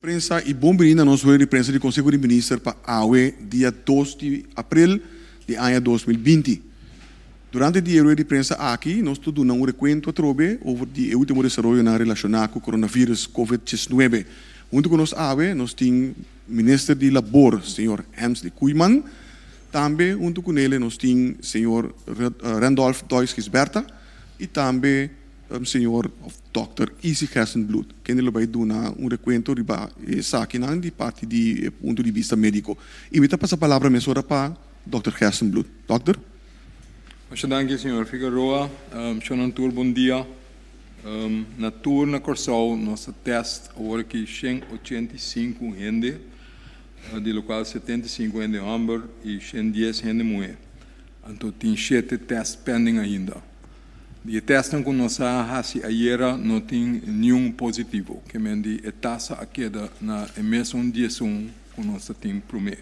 Prensa y bon bini na nos rueda di prensa di Conseho di Minister pa awe dia 2 di april di aña 2020. Durante di e rueda di prensa aki nos ta duna un recuento atrobe over di e ultimo desaroyonan relaciona cu coronavirus Covid-19. Hunto cu nos awe nos tin Minister di Labor señor Hensley Koeiman, tambe hunto cu nele nos tin señor Randolph Dois Gisberta y tambe Señor of Dòkter Izzy Gerstenbluth, kende lo bai duna un rekuento riba esakinan di parti di e punto di bista médiko. I mi ta pasa palabra mesora pa Dòkter Gerstenbluth. Dòkter. Masha danki, señor Figueroa. Shonnan tur bon dia. Na tur na Kòrsou nos ta tèst awor aki 185 hende, di lokual 75 hende hòmber i 110 hende muhé. Anto tin shete tèst pending ainda. Di e tèstnan ku nos a hasi ayera no tin niun positivo, ke men di e tasa a keda na e mesun 11 ku nos ta tin promé.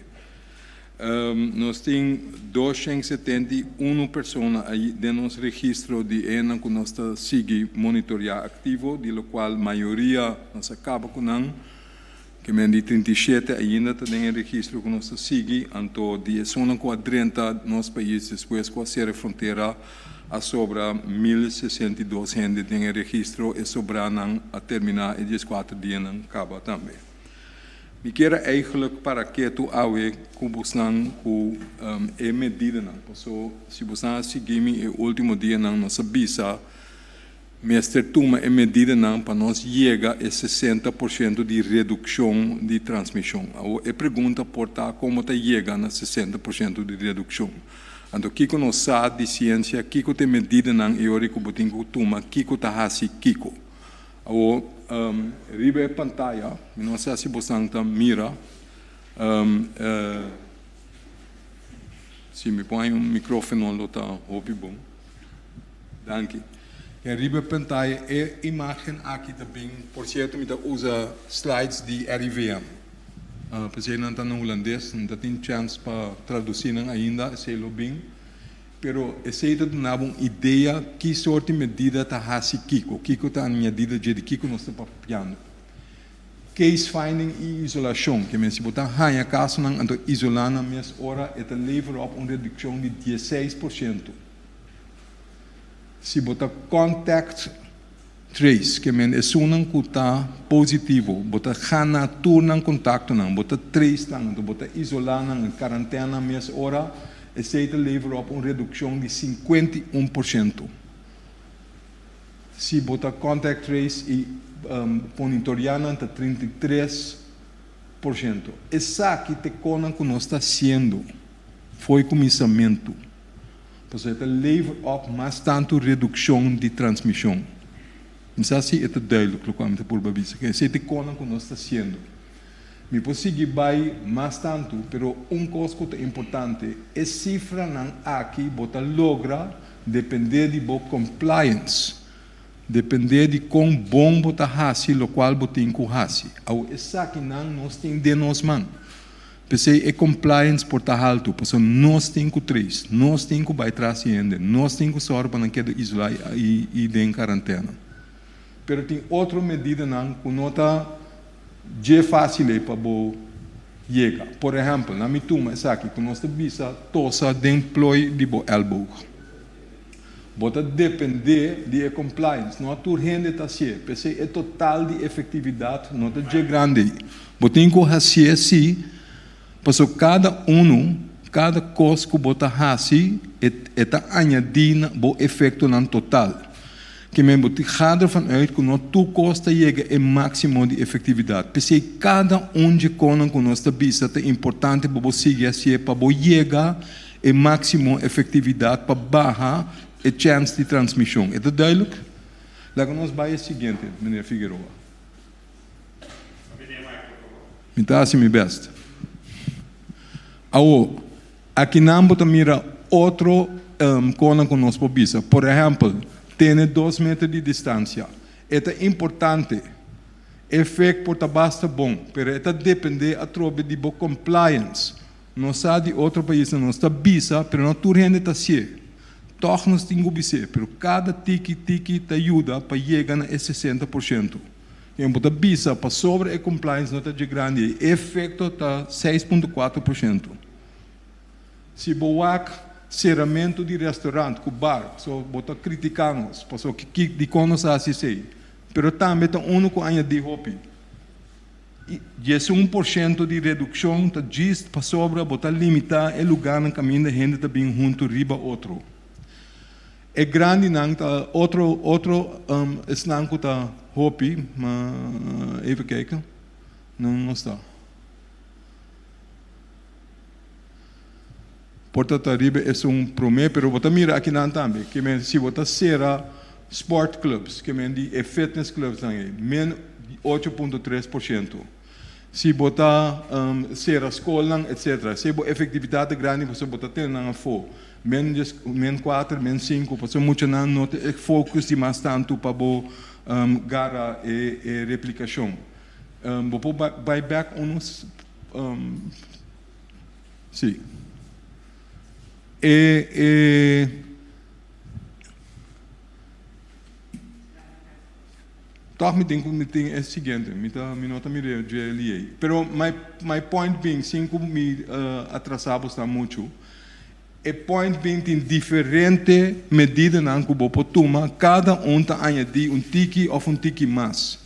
Nos tin 271 persona ei den nos registro di enan ku nos ta sigui monitoriá aktivo, di lokual mayoria nos a kaba ku nan. Ke men di 37 ainda ta den e registro ku nos ta sigui, anto di esunnan ku a drenta nos pais despues ku a sera e frontera a sobra 1062 hende den e registro, e sobranan a terminá e 14 dianan kaba tambe. Mi kier a eigenlijk para ketu awe ku bosnan ku e medidanan, paso si bosnan a sigui mi e último dianan nos a bisa mester tuma e medidanan pa nos yega e 60% di redukshon di transmishon. Awor e pregunta por ta komo ta yega na 60% di redukshon. Anto kiko nos sa di siensia, kiko ta e medidanan e ora ku bo tin ku tuma, kiko ta hasi kiko. Awor, riba e pantaya, mi no sa si bosan ta mira, si mi por haña un micrófono lo ta hopi bon. Danki. E riba e pantaya e imagen aki ta bin, por cierto mi ta usa slides di RIVM. P'esei nan ta na hulandes, no ta tin chance pa traduci nan ainda, esei lo bin. Pero esei ta duna bo un idea ki sorti medida ta haci kiko, kiko ta añadida dje di kiko nos ta papiando. Case finding i isolashon, ke men si bo ta haña kasonan anto isolá nan mes ora e ta lever op un redukshon di 16%. Si bo ta contact trace, ke men esunnan ku ta positivo, bo ta gana tur nan kontaktonan, bo ta trace nan, anto bo ta isolá nan en karantena mes ora, esei ta lever op un redukshon di 51%. Si bo ta contact trace i monitoreá nan ta 33%. Esaki ta e konan ku nos ta hasiendo fo'i kuminsamentu. Pasobra e ta lever op mas tantu redukshon di transmishon. Mi sa si e ta duidelijk lokual mi ta purba bisa. Esei ta e konan ku nos ta hasiendo. Mi por sigui bai mas tantu, pero un kos ku ta importante, e sifranan aki bo ta logra dependé di bo compliance, dependé di kon bon bo ta hasi lokual bo tin ku hasi. Awo esakinan nos tin den nos man. P'esei e compliance por ta haltu, pasobra nos tin ku trace, nos tin ku bai tras di hende, nos tin ku sòru pa nan keda isolá i den karantena. Pero tin otro medidanan ku no ta dje fásil ei pa bo yega. Por ehèmpel, na mi tuma esaki ku nos ta bisa tosa den plooi di bo èlboog. Bo ta dependé di e compliance, no tur hende ta hasié, p'esei e total di efektividat no ta dje grandi ei. Bo tin ku hasié sí, pasobra kada unu, kada kos ku bo ta hasi, e ta añadí na bo efektonan total. Ke men bo tin ga dervan uit ku no tur kos ta yega e máksimo di efektividat. P'esei kada un dje konan ku nos ta bisa ta importante pa bo sigui hasié pa bo yega e máksimo efektividat pa baha e chèns di transmishon. E ta duidelijk? Laga nos bai e siguiente, meneer Figueroa. Mi ta hasi mi bèst. Awor, akinan bo ta mira otro konan ku nos por bisa. Por ehèmpel, tene 2 meter di distansia. E ta importante. Efekt por ta basta bon, pero e ta dependé atrobe di bo compliance. Nos sa di otro paisnan nos ta bisa, pero no tur hende ta hasié. Tòg nos tin ku bis'é, pero kada tiki tiki ta yuda pa yega na e 60%. Ken bo ta bisa pasobra e compliance no ta dje grandi ei, e efecto ta 6.4%. Si bo wak seramentu di restaurant ku bar, so bo ta kritiká nos pasobra ki dikon nos a hasi esei, pero tambe ta unu ku añadí hopi. I 11% di redukshon ta djis pasobra bo ta limitá e lugánan kaminda hende ta bin huntu riba otro. E grandinan ta otro otro esnan ku ta hopi, ma even kijken, nan no sta. Por ta ta riba esun promé, pero bo ta mira akinan tambe, ke men si bo ta sera sport clubs, ke men di e fitness clubs nan ei, men 8.3%. Si bo ta sera skolnan etcetera, si bo efectividat ta grandi pasobra bo ta tene nan afó, men men kuater, men sinku, pasobra muchanan no ta e focus di mas tantu pa bo gara e replikashon. Bo por bai bek unu. Sí. E e Tòg mi tin ku mi tin e siguiente, mi ta mi no ta mira dje liei. Pero my my point being, sin ku mi atrasá bo sta muchu, e point being tin diferente medidanan ku bo por tuma, kada un ta añadí un tiki òf un tiki mas.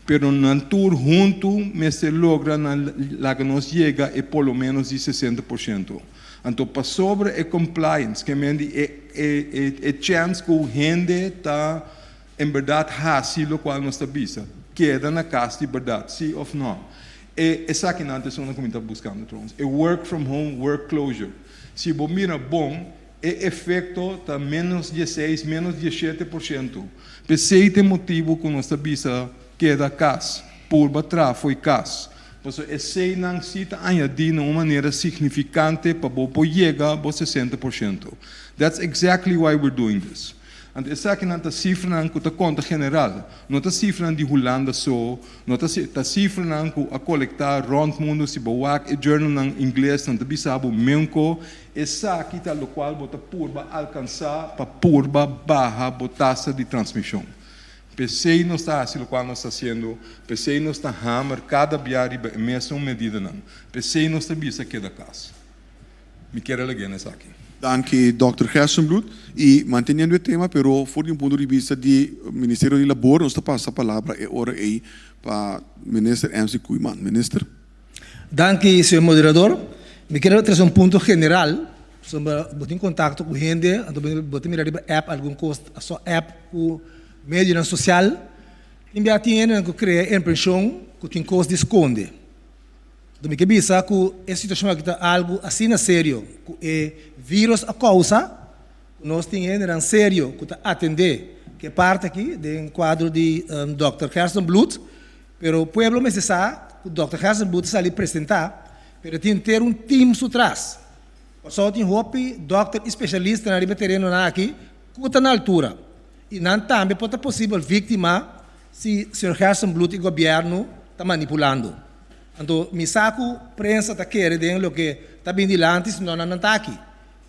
Pero nan tur huntu mester logra na laga nos yega e por lo menos di 60%. Anto pasobra e compliance, ke men di e e e chèns ku hende ta en bèrdat hasi lokual nos ta bisa, keda na kas di bèrdat, si òf nò. E esakinan ta esunnan ku mi ta buskando trouwens. E work from home, work closure. Si bo mira bon, E efekto ta ménos dieseis, ménos 17%. P'esei ta e motibu ku nos ta bisa keda kas, purba traha fo'i kas. Pasobra eseinan sí ta añadí na un manera signifikante pa bo por yega bo 60%. That's exactly why we're doing this. Anto esakinan ta sifranan ku ta konta general, no ta sifranan di Hulanda so, no ta ta sifranan ku a kolektá rònt mundu. Si bo wak e journalnan ingles nan ta bisa bo menko Esaki ta lokual bo ta purba alkansá pa purba baha bo tasa di transmishon. P'esei nos ta hasi lokual nos ta hasiendo, p'esei nos ta hamer kada bia riba e mesun medidanan, p'esei nos ta bisa keda kas. Mi kier a lag'é na esaki. Danki Dòkter Gerstenbluth. I manteniendo e tema pero for di un punto di bista di Ministerio di Labor nos ta pasa palabra e ora ei pa Minister MC Koeiman. Minister. Danki, señor moderador. Mi kier trese un punto general, pasobra bo tin kontakto ku hende, anto bo ta mira riba app algun kos, so app ku medionan sosial, tin bia tin hendenan ku krea e impreshon ku tin kos di skonde. Anto mi ke bisa ku e situashon aki ta algu asina serio ku e virus a kousa, ku nos tin hendenan serio ku ta atendé ku e parti aki den kuadro di dòkter Gerstenbluth. Pero pueblo mester sa cu Dòkter Gerstenbluth ta sali presenta, pero tin henter un team su tras. Pasobra tin hopi dòkter y specialistanan riba e terenonan aki cu ta na altura. Y nan tambe por ta posibel victima si señor Gerstenbluth y gobierno ta manipulando. Anto mi sa cu prensa ta kere den loke ta bin dilanti si no nan nan ta aki.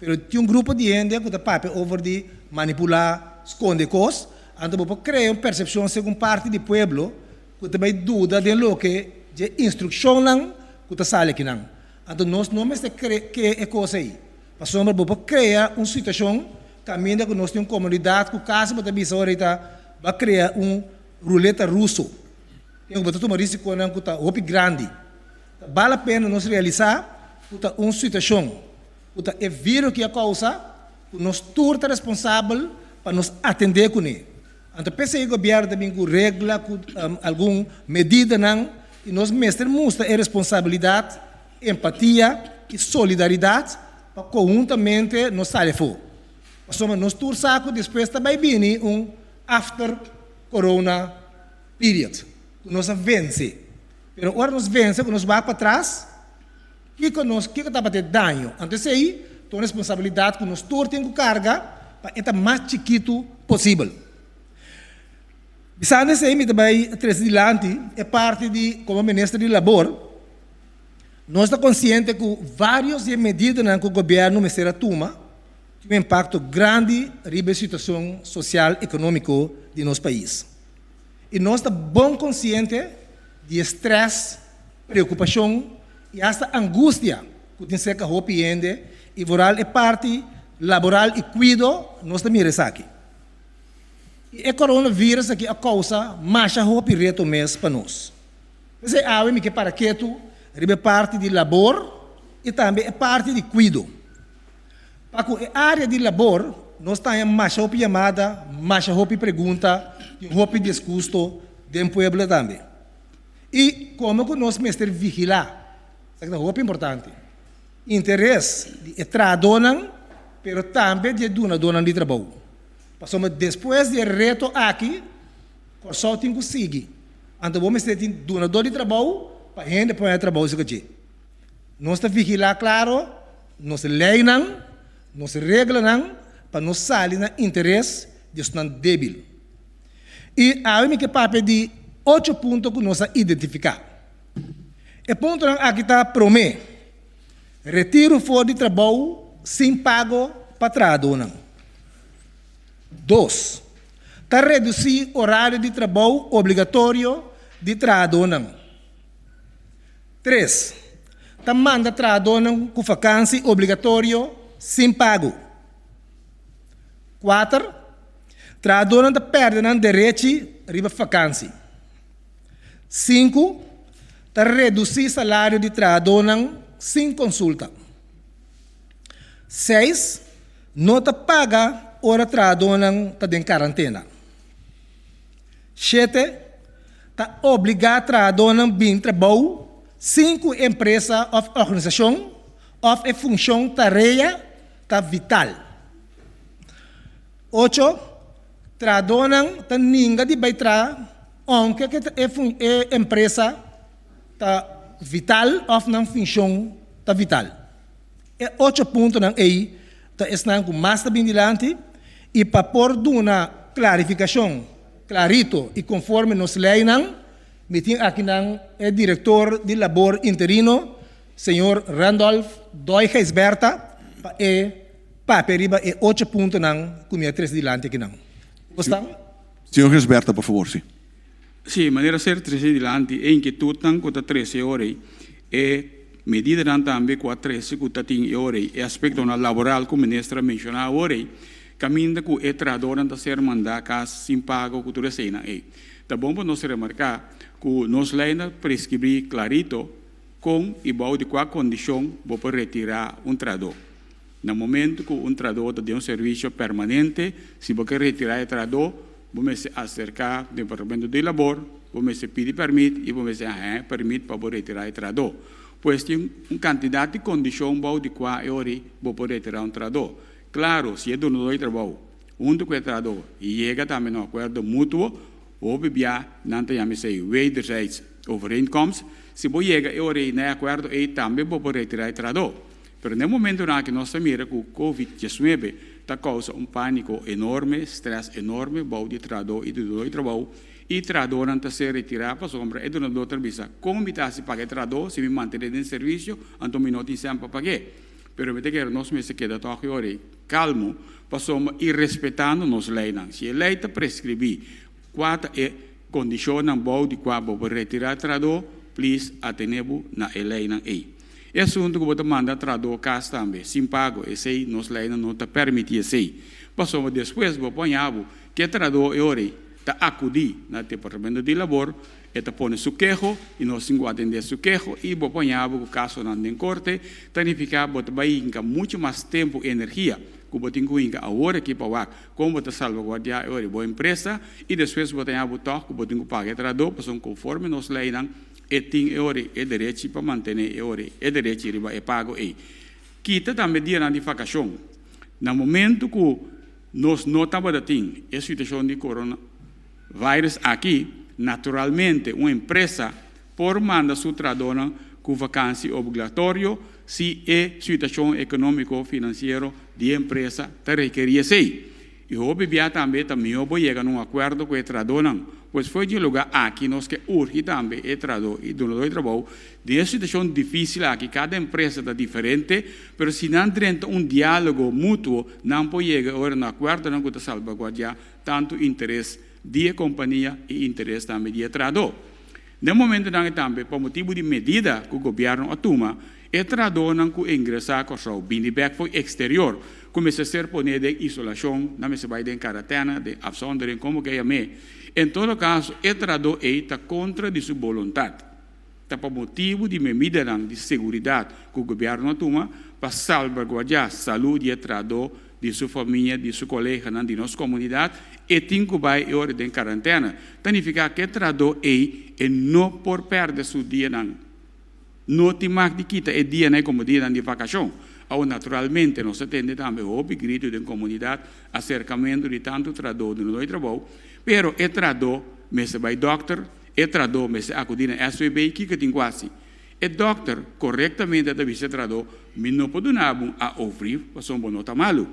Pero tin un grupo di hende cu ta papia over di manipula, sconde cos, anto bo por crea un percepcion segun parti di pueblo cu ta bay duda den loke dje instruccionnan cu ta sali akinan. Anto nos no mester crea e cos ey, pasobra bo por crea un situacion caminda cu nos tin un comunidad cu casi bo ta bisa ora ta ba crea un ruleta ruso, den cu bo ta tuma risiconan cu ta hopi grandi. Ta bal la pena nos realisa cu ta un situacion ku ta e viro ki a kousa ku nos tur ta responsabel pa nos atendé kuné. Anto p'esei gobièrnu ta bin ku regla, ku algun medidanan i nos mester mustra e responsabilidat, empatia i solidaridat pa konhuntamente nos sali afó. Pasobra nos tur sa ku despues ta bai bini un after corona period ku nos a vense. Pero ora nos vense ku nos wak patras, Kiko nos, kiko tabata e daño? Anto esei ta un responsabilidat ku nos tur tin ku karga pa e ta mas chikitu posibel. Bisando esei mi ta bai trese dilanti e parti di komo minister di labor, nos ta konsiente ku vários di e medidanan ku gobièrnu mester a tuma tin un impakto grandi riba e situashon sosial ekonómiko di nos pais. I nos ta bon konsiente di e strès, preokupashon i asta angustia ku tin serka hopi hende i vooral e parti laboral i kuido nos ta mira esaki. I e coronavirus aki a kousa masha hopi reto mes pa nos. P'esei awe mi ke para ketu riba e parti di labor i tambe e parti di kuido. Pa ku e área di labor nos ta haña masha hopi yamada, masha hopi pregunta, tin hopi disgusto den pueblo tambe. I komo ku nos mester vigilá, esaki ta hopi importante, interes di e trahadónan pero tambe di e dunadónan di trabou. Pasobra despues di e reto aki Kòrsou tin ku sigui. Anto bo mester tin dunadó di trabou pa hende por haña trabou esaki dje. Nos ta vigilá klaro nos leinan, nos reglanan pa no sali na interes di esnan débil. I awe mi ke papia di ocho punto ku nos a identifiká. E puntonan aki ta, Promé, retiru for di trabou sin pago pa trahadónan. Dos, ta redusí orario di trabou obligatorio di trahadónan. Tres, ta manda trahadónan ku fakansi obligatorio sin pago. Kuater, trahadónan ta pèrdè nan derechi riba fakansi. Sinku, ta redusí salario di trahadónan sin konsulta. Seis, no ta paga ora trahadónan ta den karantena. Shete, ta obligá trahadónan bin trabou sin ku e empresa òf organisashon òf e funshon tarea ta vital. Ocho, trahadónan ta ninga di bai traha ounke ku e empresa ta vital òf nan funshon ta vital. E ocho puntonan ei ta esnan ku mas ta bin dilanti i pa por duna klarifikashon klarito i konforme nos leinan, mi tin akinan e direktor di labor interino, señor Randolph Doy Gijsbertha, pa e papia riba e ocho puntonan ku mi a trese dilanti akinan. Bo sta? Señor Gijsbertha, por fabor, si. Sí, manera ser trese dilanti e inkietutnan ku ta trese e ora ei, e medidanan tambe ku a trese ku ta tin e ora ei, e aspektonan laboral ku minister a menshoná awor ei, kaminda ku e trahadornan ta ser mandá kas sin pago ku tur eseinan ei. Ta bon pa nos remarká ku nos leinan preskribí klarito kon i bou di kua kondishon bo por retirá un trahadó. Na momento ku un trahadó ta den un servisio permanente, si bo ke retirá e trahadó, bo mester aserká Departamento di Labor, bo mester pidi pèrmit i bo mester haña e pèrmit pa bo retirá e trahadó. Pues tin un kantidat di kondishon bou di kua e ora bo por retirá un trahadó. Klaro, si e dunadó di trabou huntu ku e trahadó yega tambe na un akuerdo mutuo, hopi bia nan ta yama esei wederzijds overeenkomst, si bo yega e ora ei na e akuerdo ei tambe bo por retirá e trahadó. Pero na e momentonan aki nos ta mira ku Covid diesnuebe ta kousa un pániko enorme, strès enorme bou di trahadó i dunadó di trabou, i trahadónan ta ser retirá pasobra e dunadó ta bisa, Kon mi ta hasi paga e trahadó si mi mantené den servisio, anto mi no tin sèn pa pag'é? Pero mi ta kere nos mester keda tòg e ora ei kalmu pasobra i respetando nos leinan. Si e lei ta preskribí kua ta e kondishonnan bou di kua bo por retirá trahadó, plis atené bo na e leinan ei. E asuntu ku bo ta manda trahadó kas tambe, sin pago, esei nos leinan no ta permití esei. Pasobra despues bo por haña bo ku e trahadó e ora ei ta akudí na Departamento di Labor, e ta pone su keho i nos tin ku atendé su keho i bo por haña bo ku kasonan den korte, ta nifiká bo ta bai hinka muchu mas tempu i energia ku bo tin ku hinka awor aki pa wak kon bo ta salvaguardiá e ora ei bo empresa i despues bo ta haña bo tòg ku bo tin ku paga e trahadó pasobra konforme nos leinan E tin e ora e derechi pa mantené e ora e derechi riba e pago ei. Kita tambe dianan di vakashon. Na momentu ku nos no tabata tin e situashon di coronavirus aki, naturalmente un empresa por manda su trahadónan ku vakansi obligatorio si e situashon ekonómiko finansiero di e empresa ta rekerí esei. I hopi bia tambe ta mihó bo yega na un akuerdo ku e trahadónan. Pues fo'i dje lugá aki nos ke urgi tambe e trahadó i dunadó di trabou. Den e situashon difísil aki kada empresa ta diferente, pero si nan drenta un diálogo mutuo nan por yega ora na akuerdonan ku ta salbaguardiá tantu interes. di e kompania i interes tambe di e trahadó. Den momentunan ei tambe pa motibu di medida ku gobièrnu a tuma, e trahadónan ku ingresá Kòrsou bini bèk for eksterior ku mester ser poné den isolashon, nan mester bai den karatèna, den afzondering, komo ke yam'é. En todo kaso e trahadó ei ta kontra di su boluntat. Ta pa motibu di medidanan di seguridat ku gobièrnu a tuma pa salbaguardiá salú di e trahadó, di su famia, di su koleganan, di nos komunidat, e tin ku bai e ora den karantèna. Ta nifiká ku e trahadó ei e no por pèrdè su dianan. No tin mag di kita e dianan ei komo dianan di vakashon. Awor naturalmente nos ta tende tambe hopi gritu den komunidat aserkamentu di tantu trahadó dunadó di trabou, pero e trahadó mester bai dòkter, E trahadó mester akudí na SVB, kiko tin ku hasi? E dòkter korektamente ta bisa e trahadó, Mi no por duna bo un AO-brief pasobra bo no ta malu.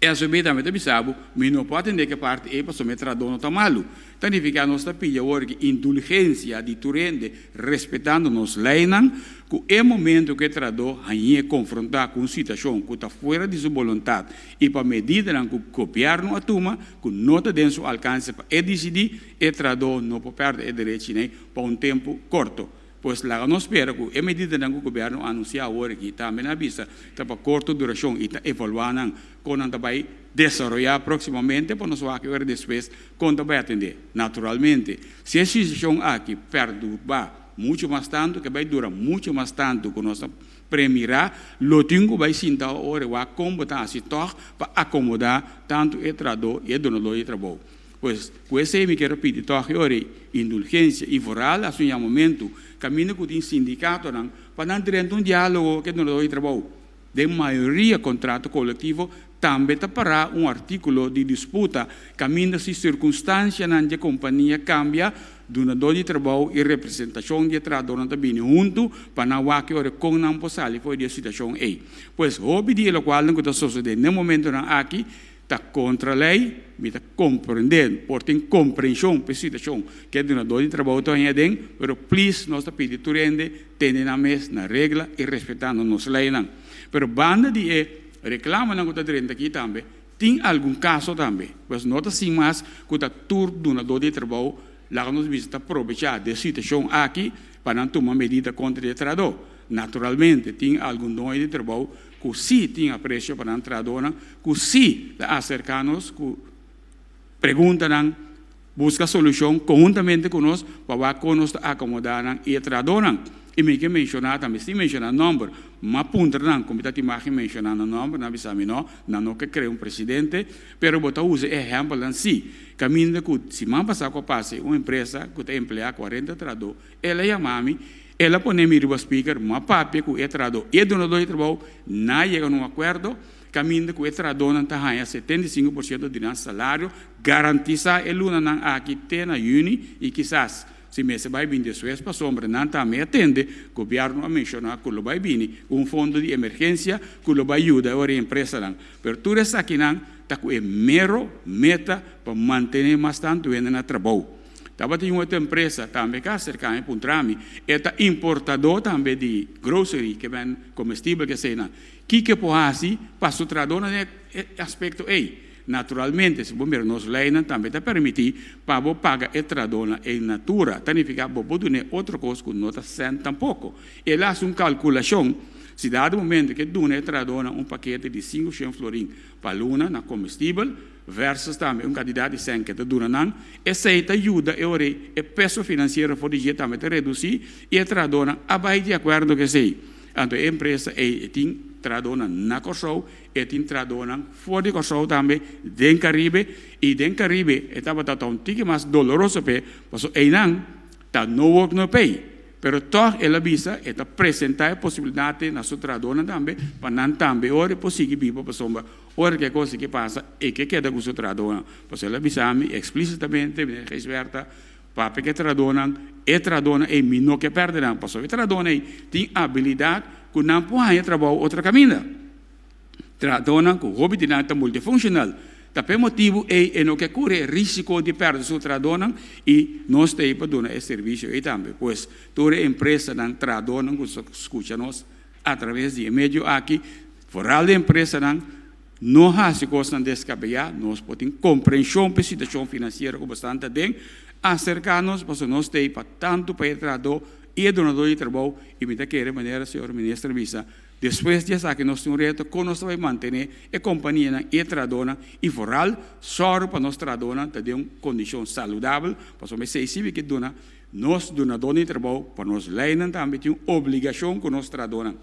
SVB tambe ta bisa bo, Mi no por atendé ku e parti ei pasobra e trahadó no ta malu. Ta nifiká nos ta pidi awor ki indulgensia di tur hende respetando nos leinan, ku e momento ku e trahadó hañ'é konfrontá ku un situashon ku ta fuera di su boluntat i pa medidanan ku gobièrnu a tuma ku no ta den su alkanse pa e disidí, e trahadó no por pèrdè e derechinan pa un tempu korto. Pues laga nos spera ku e medidanan ku gobièrnu a anunsiá awor aki tambe nan a bisa ta pa korto durashon i ta evaluá nan kon nan ta bai desaroyá próksimamente pa nos wak ora despues kon ta bai atendé. Naturalmente, si e situashon aki pèrdurba muchu mas tantu, ke bai dura muchu mas tantu ku nos a Premirá, lo tin ku bai sinta ora wak kon bo ta hasi tòg pa akomodá tantu e trahadó i e donadó di trabou. Pues, ku esei mi kier a pidi tòg e ora ei indulgensia i vooral hasi un yamamentu kaminda ku tin sindikatonan pa nan drenta un diálogo ku e donadó di trabou. Den mayoria kontrato kolektivo tambe ta pará un artíkulo di disputa kaminda si sirkunstansianan dje kompania kambia, Dunadó di trabou i representashon di e trahadónan ta bini huntu pa nan wak e ora kon nan por sali for di e situashon ei. Pues hopi di e lokualnan ku ta sosodé n'e momentunan aki ta kontra lei, mi ta komprendé, por tin komprenshon pa e situashon ku e dunadó di trabou ta haña aden, pero plis nos ta pidi tur hende tene nan mes na regla i respetando nos leinan. Pero banda di e reklamonan ku ta drenta aki tambe, Tin algun kaso tambe, pues no ta sin mas ku ta tur dunadó di trabou laga nos bisa ta probechá di e situashon aki pa nan tuma medida kontra di e trahadó. Naturalmente tin algun doño di trabou ku sí tin apresio pa nan trahadónan, ku sí ta aserká nos ku preguntanan, Buska solushon konhuntamente ku nos pa wak kon nos ta akomodá nan i e trahadónan. I mi ke menshoná tambe, sin menshoná nòmber, m'a puntra nan ku mi ta tin mag di menshoná nan nòmber, nan a bisa mi nò, nan no ke krea un presidente, pero bo ta usa e ehèmpelnan sí. Kaminda ku siman pasá ku a pasa un empresa ku ta empleá kuarenta trahadó, el a yama mi, el a pone mi riba speaker, m'a papia ku e trahadó i e dunadó di trabou, nan a yega na un akuerdo, Kaminda ku e trahadónan ta haña 75% di nan salario garantisá e lunanan aki te na yüni i kisas si mester bai bini despues pasobra nan tambe a tende gobièrnu a menshoná ku lo bai bini ku un fondo di emergensia ku lo bai yuda e ora e empresanan. Pero tur esakinan ta ku e mero meta pa mantené mas tantu hende na trabou. Tabatin un otro empresa tambe ka aserká mi puntra mi, e ta importadó tambe di grocery ke men komestibel ke eseinan. Kiko por hasi pa su trahadónan den e aspekto ei? Naturalmente, si bo mira nos leinan tambe ta permití pa bo paga e trahadónan en natura. Ta nifiká bo por dun'é otro kos ku no ta sènt tampoko. El a hasi un kalkulashon, si dado momento ke duna e trahadónan un pakete di 500 florin pa luna na komestibel versus tambe un kantidat di sènt ke ta duna nan, esei ta yuda e ora ei e peso finansiero for di dje tambe ta redusí i e trahadónan a bai di akuerdo ku esei. Anto e empresa ei e tin trahadónan na Kòrsou, e tin trahadónan for di Kòrsou tambe den Karibe, i den Karibe e tabata ta un tiki mas doloroso p'e, pasobra einan ta no work no pay. Pero tòg el a bisa e ta presentá e posibilidat na su trahadónan tambe pa nan tambe ora e por sigui biba pasobra ora ku e kos aki pasa e ke keda ku su trahadónan. Pasobra el a bisa mi eksplísitamente, meneer Gijsbertha, Papia ku e trahadónan, e trahadónan ei mi no ke pèrdè nan, pasobra e trahadónan ei tin abilidat ku nan por haña trabou otro kaminda. Trahadónan ku hopi di nan ta multifunshonal. Ta p'e motibu ei e no ke kore e rísiko di pèrdè su trahadónan i nos ta ei pa duna e servisio ei tambe. Pues tur e empresanan, trahadónan ku sa skucha nos atraves di e medio aki, foral di empresanan. No hasi kosnan deskabeyá, nos por tin komprenshon pa e situashon finansiero ku bo ta den, aserká nos pasobra nos ta ei pa tantu pa e trahadó i e dunadó di trabou i mi ta kere manera señor minister bisa despues di esaki nos tin un reto kon nos ta bai mantené e kompanianan i e trahadónan i vooral sòru pa nos trahadónan ta den un kondishon saludabel pasobra esei si mi ke duna nos dunadó di trabou pa nos leinan tambe tin un obligashon ku nos trahadónan.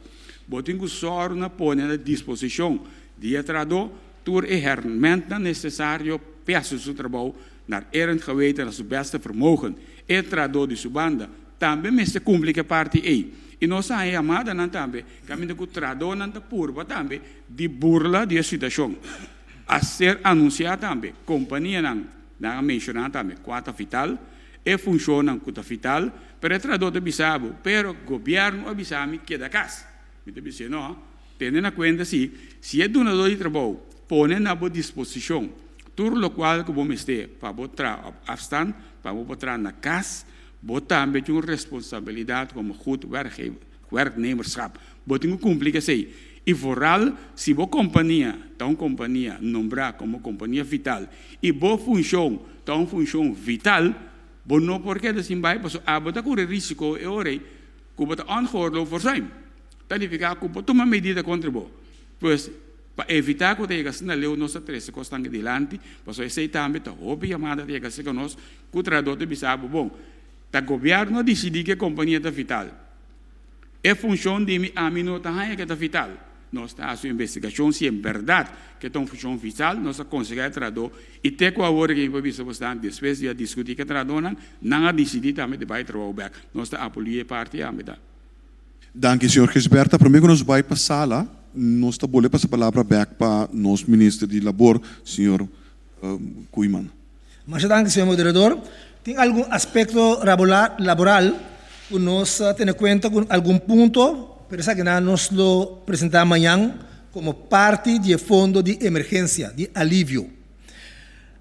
Bo tin ku sòru na pone na disposishon di e trahadó tur e hèrmèntnan nesesario p'e hasi su trabou naar eer en geweten na su beste vermogen. E trahadó di su banda tambe mester kumpli ku e parti ei. I nos a haña yamadanan tambe kaminda ku trahadónan ta purba tambe di burla di e situashon. A ser anunsiá tambe kompanianan, nan a menshoná tambe kua ta vital, e funshonnan ku ta vital, pero e trahadó ta bisa bo, pero gobièrnu a bisa mi keda kas. Mi ta bis'é, no, tene na kuenta si, si e dunadó di trabou pone na bo disposishon tur lokual ku bo mester pa bo traha op afstand, pa bo por traha na kas, bo tambe tin un responsabilidat komo goed werknemerschap. Bo tin ku kumpli ku esei. I vooral si bo kompania ta un kompania nombrá komo kompania vital i bo funshon ta un funshon vital, bo no por keda sin bai pasobra abo ta kore risiko e ora ei ku bo ta ongeoorloofd verzuim. Ta nifiká ku bo tuma medida kontra bo. Pues, pa evitá ku ta yega asina leu nos ta trese kosnan aki dilanti, pasobra esei tambe ta hopi yamada ta yega serka nos ku trahadó ta bisa bo, bon, ta gobièrnu a disidí ku e kompania ta vital. E funshon di mi ami no ta haña ke ta vital. Nos ta hasi un investigashon si en bèrdat ke ta un funshon vital, nos ta konsehá e trahadó i te ku awor ke mi por bisa bosnan despues di a diskutí ku e trahadónan, nan a disidí tambe di bai trabou bèk. Nos ta apoliá e parti ami ta. Danki señor Gisberta. Prome ku nos bai pa sala, nos ta bolbe pasa palabra bèk pa nos minister di labor, señor Koeiman. Masha danki, señor moderador. Tin algun aspekto laboral ku nos a tene kuenta ku algun punto, pero esakinan nos lo presentá mañan komo parti di e fondo di emergensia, di alivio.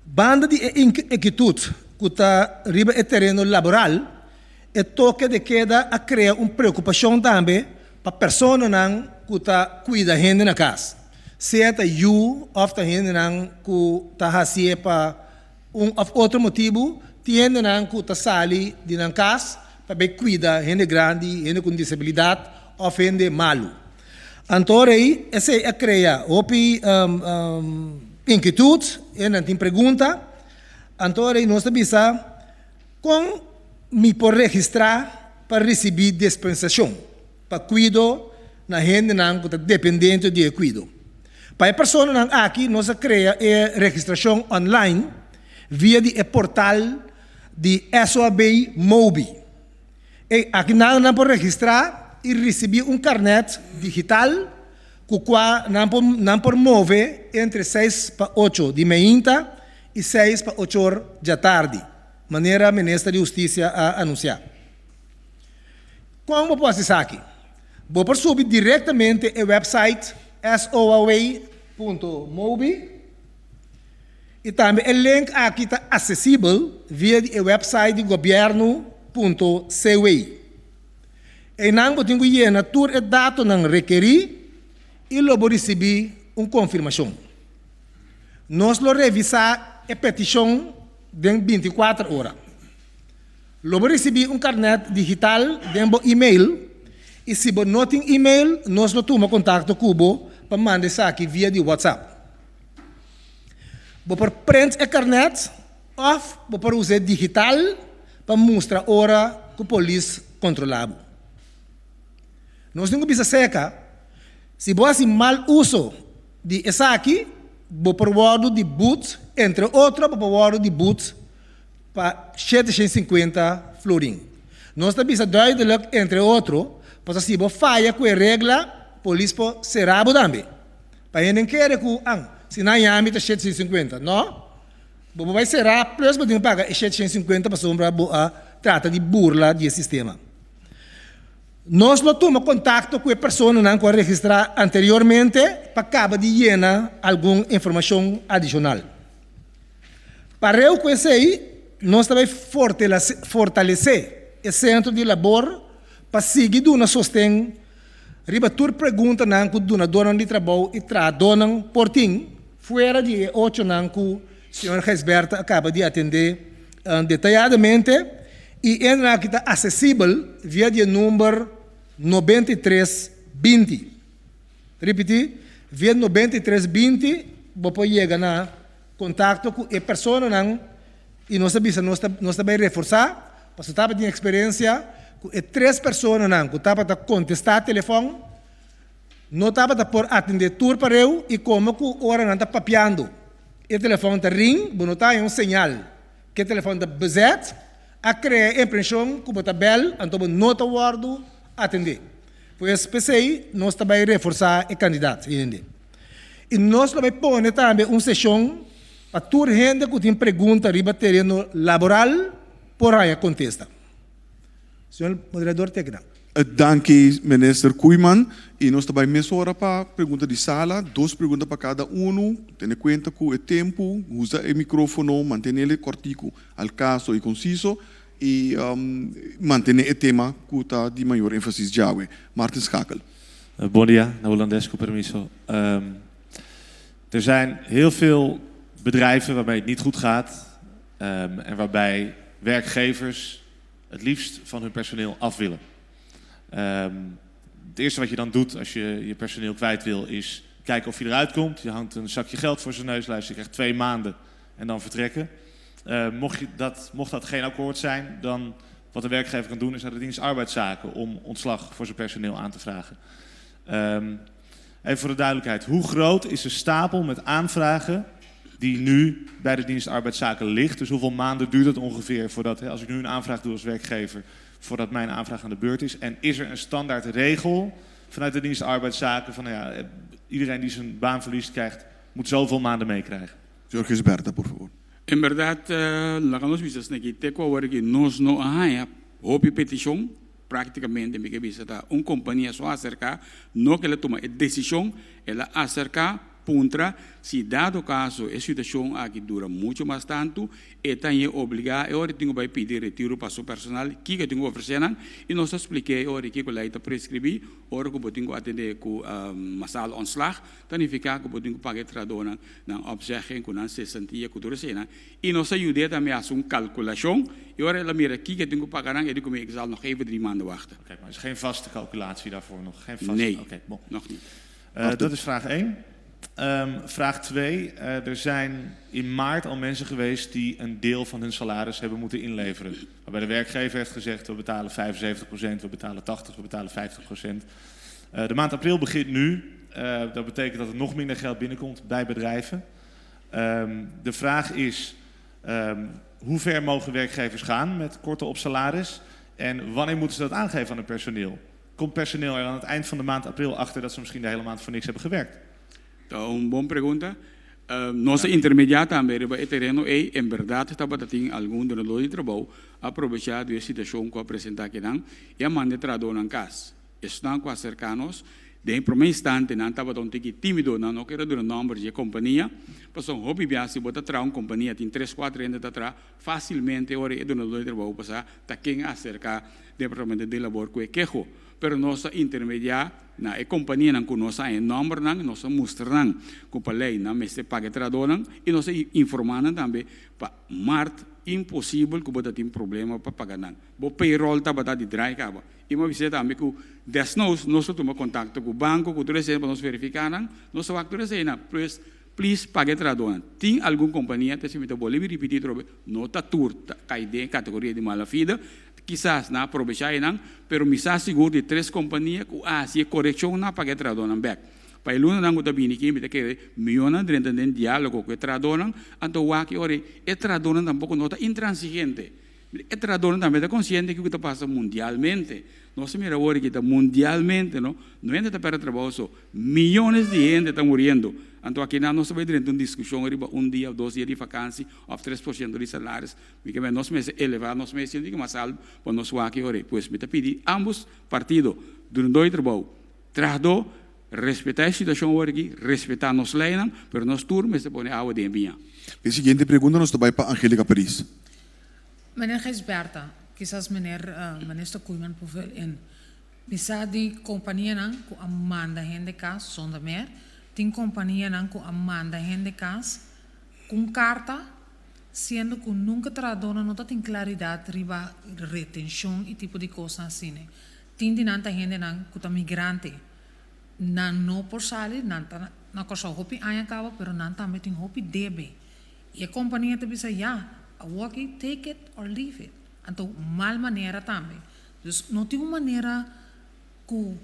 Banda di e inkitut ku ta riba e tereno laboral, e toke de keda a krea un preokupashon tambe pa personanan ku ta kuida hende na kas. Sea ta yu òf ta hendenan ku ta hasié pa un òf otro motibu, tin hendenan ku ta sali di nan kas pa bai kuida hende grandi, hende ku un disabilidat òf hende malu. Anto ora ei esei a krea hopi inkitut, hendenan tin pregunta. Anto ora ei nos ta bisa, Kon mi por registrá pa risibí dispensashon pa kuido na hendenan ku ta dependente di e kuido? Pa e personanan aki nos a krea e registrashon online via di e portal di SOAB Mobi. E akinan nan por registrá i risibí un karnèt digital ku kua nan por nan por move entre seis pa ocho di meinta i seis pa ocho or djatardi, manera Minister di Hustisia a anunsiá. Kon bo por hasi esaki? Bo por subi direktamente e wèpsait soaw.mobi i tambe e link aki ta asesibel via di e wèpsait di gobièrnu.cw. Einan bo tin ku yena tur e datonan rekerí i lo bo risibí un konfirmashon. Nos lo revisá e petishon den bintikuater ora. Lo bo risibí un karnèt digital den bo email i si bo no tin email nos lo tuma kontakto ku bo pa manda esaki via di WhatsApp. Bo por prent e karnèt òf bo por us'é digital pa mustra ora ku polis kontrolá bo. Nos tin ku bisa seka, si bo hasi mal uso di esaki bo por wòrdu di but, entre otro bo por wòrdu di but pa 750 florin. Nos ta bisa duidelijk entre otro, pasobra si bo faya ku e regla, polis por sera bo tambe. Pa hende kere ku, an, si nan yami ta 750. No, bo por bai sera plus bo tin ku paga e 750 pasobra bo a trata di burla di e sistema. Nos lo tuma kontakto ku e personanan ku a registrá anteriormente pa kaba di yena algun informashon adishonal. Pareu ku esei, nos ta bai fortalesé e sentro di labor pa sigui duna sosten. riba tur preguntanan ku dunadónan di trabou i trahadónan por tin, fuera di e ochonan ku señor Gijsbertha a kaba di atendé detayadamente, i esnan aki ta asesibel via di e number 93 20. Ripití, via 93 20 bo por yega na kontakto ku e personanan i nos ta bisa nos ta nos ta bai reforsá pasobra tabatin eksperensia ku e tres personanan ku tabata kontestá telefòn no tabata por atendé tur pareu i komo ku ora nan ta papiando e telefòn ta ring bo no ta haña un señal ku e telefòn ta bezet a krea e impreshon ku bo ta bèl anto bo no ta wòrdu atendé. Pues p'esei nos ta bai reforsá e kandidat hende. I nos lo bai pone tambe un seshon pa tur hende ku tin pregunta riba tereno laboral por haña kontesta. Señor moderador Tekna. Danki Minister Koeiman. I nos ta bai mesora pa pregunta di sala. Dos pregunta pa kada unu. Tene kuenta ku e tempu, usa e mikrofono, mantenele kòrtiku, al kaso i konsiso. I mantené e tema ku ta di mayor énfasis djawe. Martin Schakel. Bon dia, na Hulandes ku permiso. Er zijn heel veel bedrijven waarmee het niet goed gaat en waarbij werkgevers het liefst van hun personeel af willen. Het eerste wat je dan doet als je je personeel kwijt wil is kijken of je eruit komt. Je hangt een zakje geld voor zijn neus, luister, je krijgt 2 maanden en dan vertrekken. Mocht dat geen akkoord zijn, dan wat de werkgever kan doen is naar de dienst arbeidszaken om ontslag voor zijn personeel aan te vragen. Even voor de duidelijkheid, hoe groot is de stapel met aanvragen die nu bij de dienst arbeidszaken ligt? Dus hoeveel maanden duurt het ongeveer voordat, als ik nu een aanvraag doe als werkgever, voordat mijn aanvraag aan de beurt is? En is er een standaard regel vanuit de dienst arbeidszaken van, nou ja, iedereen die zijn baan verliest krijgt, moet zoveel maanden meekrijgen? Señor Gijsbertha, por fabor. En berdat, laga nos bisa esaki, te ku awor ku nos no a haña hopi petishon, práktikamente mi ke bisa ta un kompania so aserká, no ku el a tuma e desishon, el a aserká puntra si dado kaso e situashon aki dura muchu mas tantu, e ta obligá e ora tin ku bai pidi retiro pa su personal, kiko e tin ku ofresé nan, i nos a splik'é e ora kiko lei ta preskribí, ora ku bo tin ku atendé ku massaal ontslag, ta nifiká ku bo tin ku paga e trahadónan nan opzegging ku nan sesantia ku tur eseinan, i nos a yud'é tambe hasi un kalkulashon, i ora el a mira kiko e tin ku paga nan, e di ku mi ik zal nog even 3 maanden wachten. Oké, maar er is geen vaste calculatie daarvoor nog? Geen vaste. Nee, Oké, bon. Nog niet. Dat is vraag 1. Vraag 2. Er zijn in maart al mensen geweest die een deel van hun salaris hebben moeten inleveren. Waarbij de werkgever heeft gezegd, we betalen 75%, we betalen 80%, we betalen 50%. De maand april begint nu. Dat betekent dat er nog minder geld binnenkomt bij bedrijven. De vraag is, hoe ver mogen werkgevers gaan met korten op salaris? En wanneer moeten ze dat aangeven aan het personeel? Komt personeel er aan het eind van de maand april achter dat ze misschien de hele maand voor niks hebben gewerkt? Ta un bon pregunta. Nos a intermediá tambe riba e tereno ei. En berdat tabatin algun dunadó di trabou a aprovechá di e situashon ku a presentá akinan i a manda e trahadónan kas. Esnan ku a aserká nos, den promé instante nan tabata un tiki tímido, nan no kere duna nòmber di e kompania, pasobra hopi bia si bo ta traha un kompania tin tres kuater hende ta traha, fásilmente ora e dunadó di trabou pasá ta ken a aserká departamento di labor ku e keho. Pero nos a intermediá na e kompanianan ku nos a haña nòmbernan, nos a mustra nan ku pa lei nan mester paga e trahadónan i nos a informá nan tambe pa mart imposibel ku bo ta tin problema pa paga nan. Bo payroll tabata di draai kaba. I mi a bisa tambe ku desnoods nos lo tuma kontakto ku banko ku tur esei pa nos verifiká nan, nos ta wak tur eseinan. Pues please paga e trahadónan. Tin algun kompania, ta esei mi ta bolbe ripití atrobe, no ta tur ta kai den e kategoria di mala fida, kisas nan a aprovechá einan, pero mi sa sigur di tres kompania ku a hasi e korekshon nan a paga e trahadónan bèk. Pa e lunanan ku ta bini aki mi ta kere miónan drenta den diálogo ku e trahadónan, anto wak e ora ei e trahadónan tampoko no ta intransigente. E trahadónan tambe ta konsiente kiko ta pasa mundialmente. Nos a mira awor aki ta mundialmente no, no hende ta pèrdè trabou so, miyones di hende ta muriendo. Anto akinan nos ta bai drenta un diskushon riba un dia òf dos dia di fakansi òf 3% di salaris. Mi ke nos mester elevá nos mes sinti mas altu pa nos wak e ora ei. Pues mi ta pidi ambos partido, dunadó di trabou, trahadó, respetá e situashon awor aki, respetá nos leinan, pero nos tur mester pone awa den e biña. E siguiente pregunta nos ta bai pa Angelica Paris. Meneer Gijsbertha, kisas meneer minister Koeiman por vul in. Mi sa di kompanianan ku a manda hende kas zonder meer. Tin kompanianan ku a manda hende kas ku un karta, siendo ku nunka trahadónan no ta tin klaridat riba retenshon i tipo di kosnan asina. Tin di nan ta hendenan ku ta migrante. Nan no por sali, nan ta na Kòrsou hopi aña kaba, pero nan tambe tin hopi debe. I e kompania ta bisa, ya, awoki take it or leave it. Anto mal manera tambe. Dus no tin un manera ku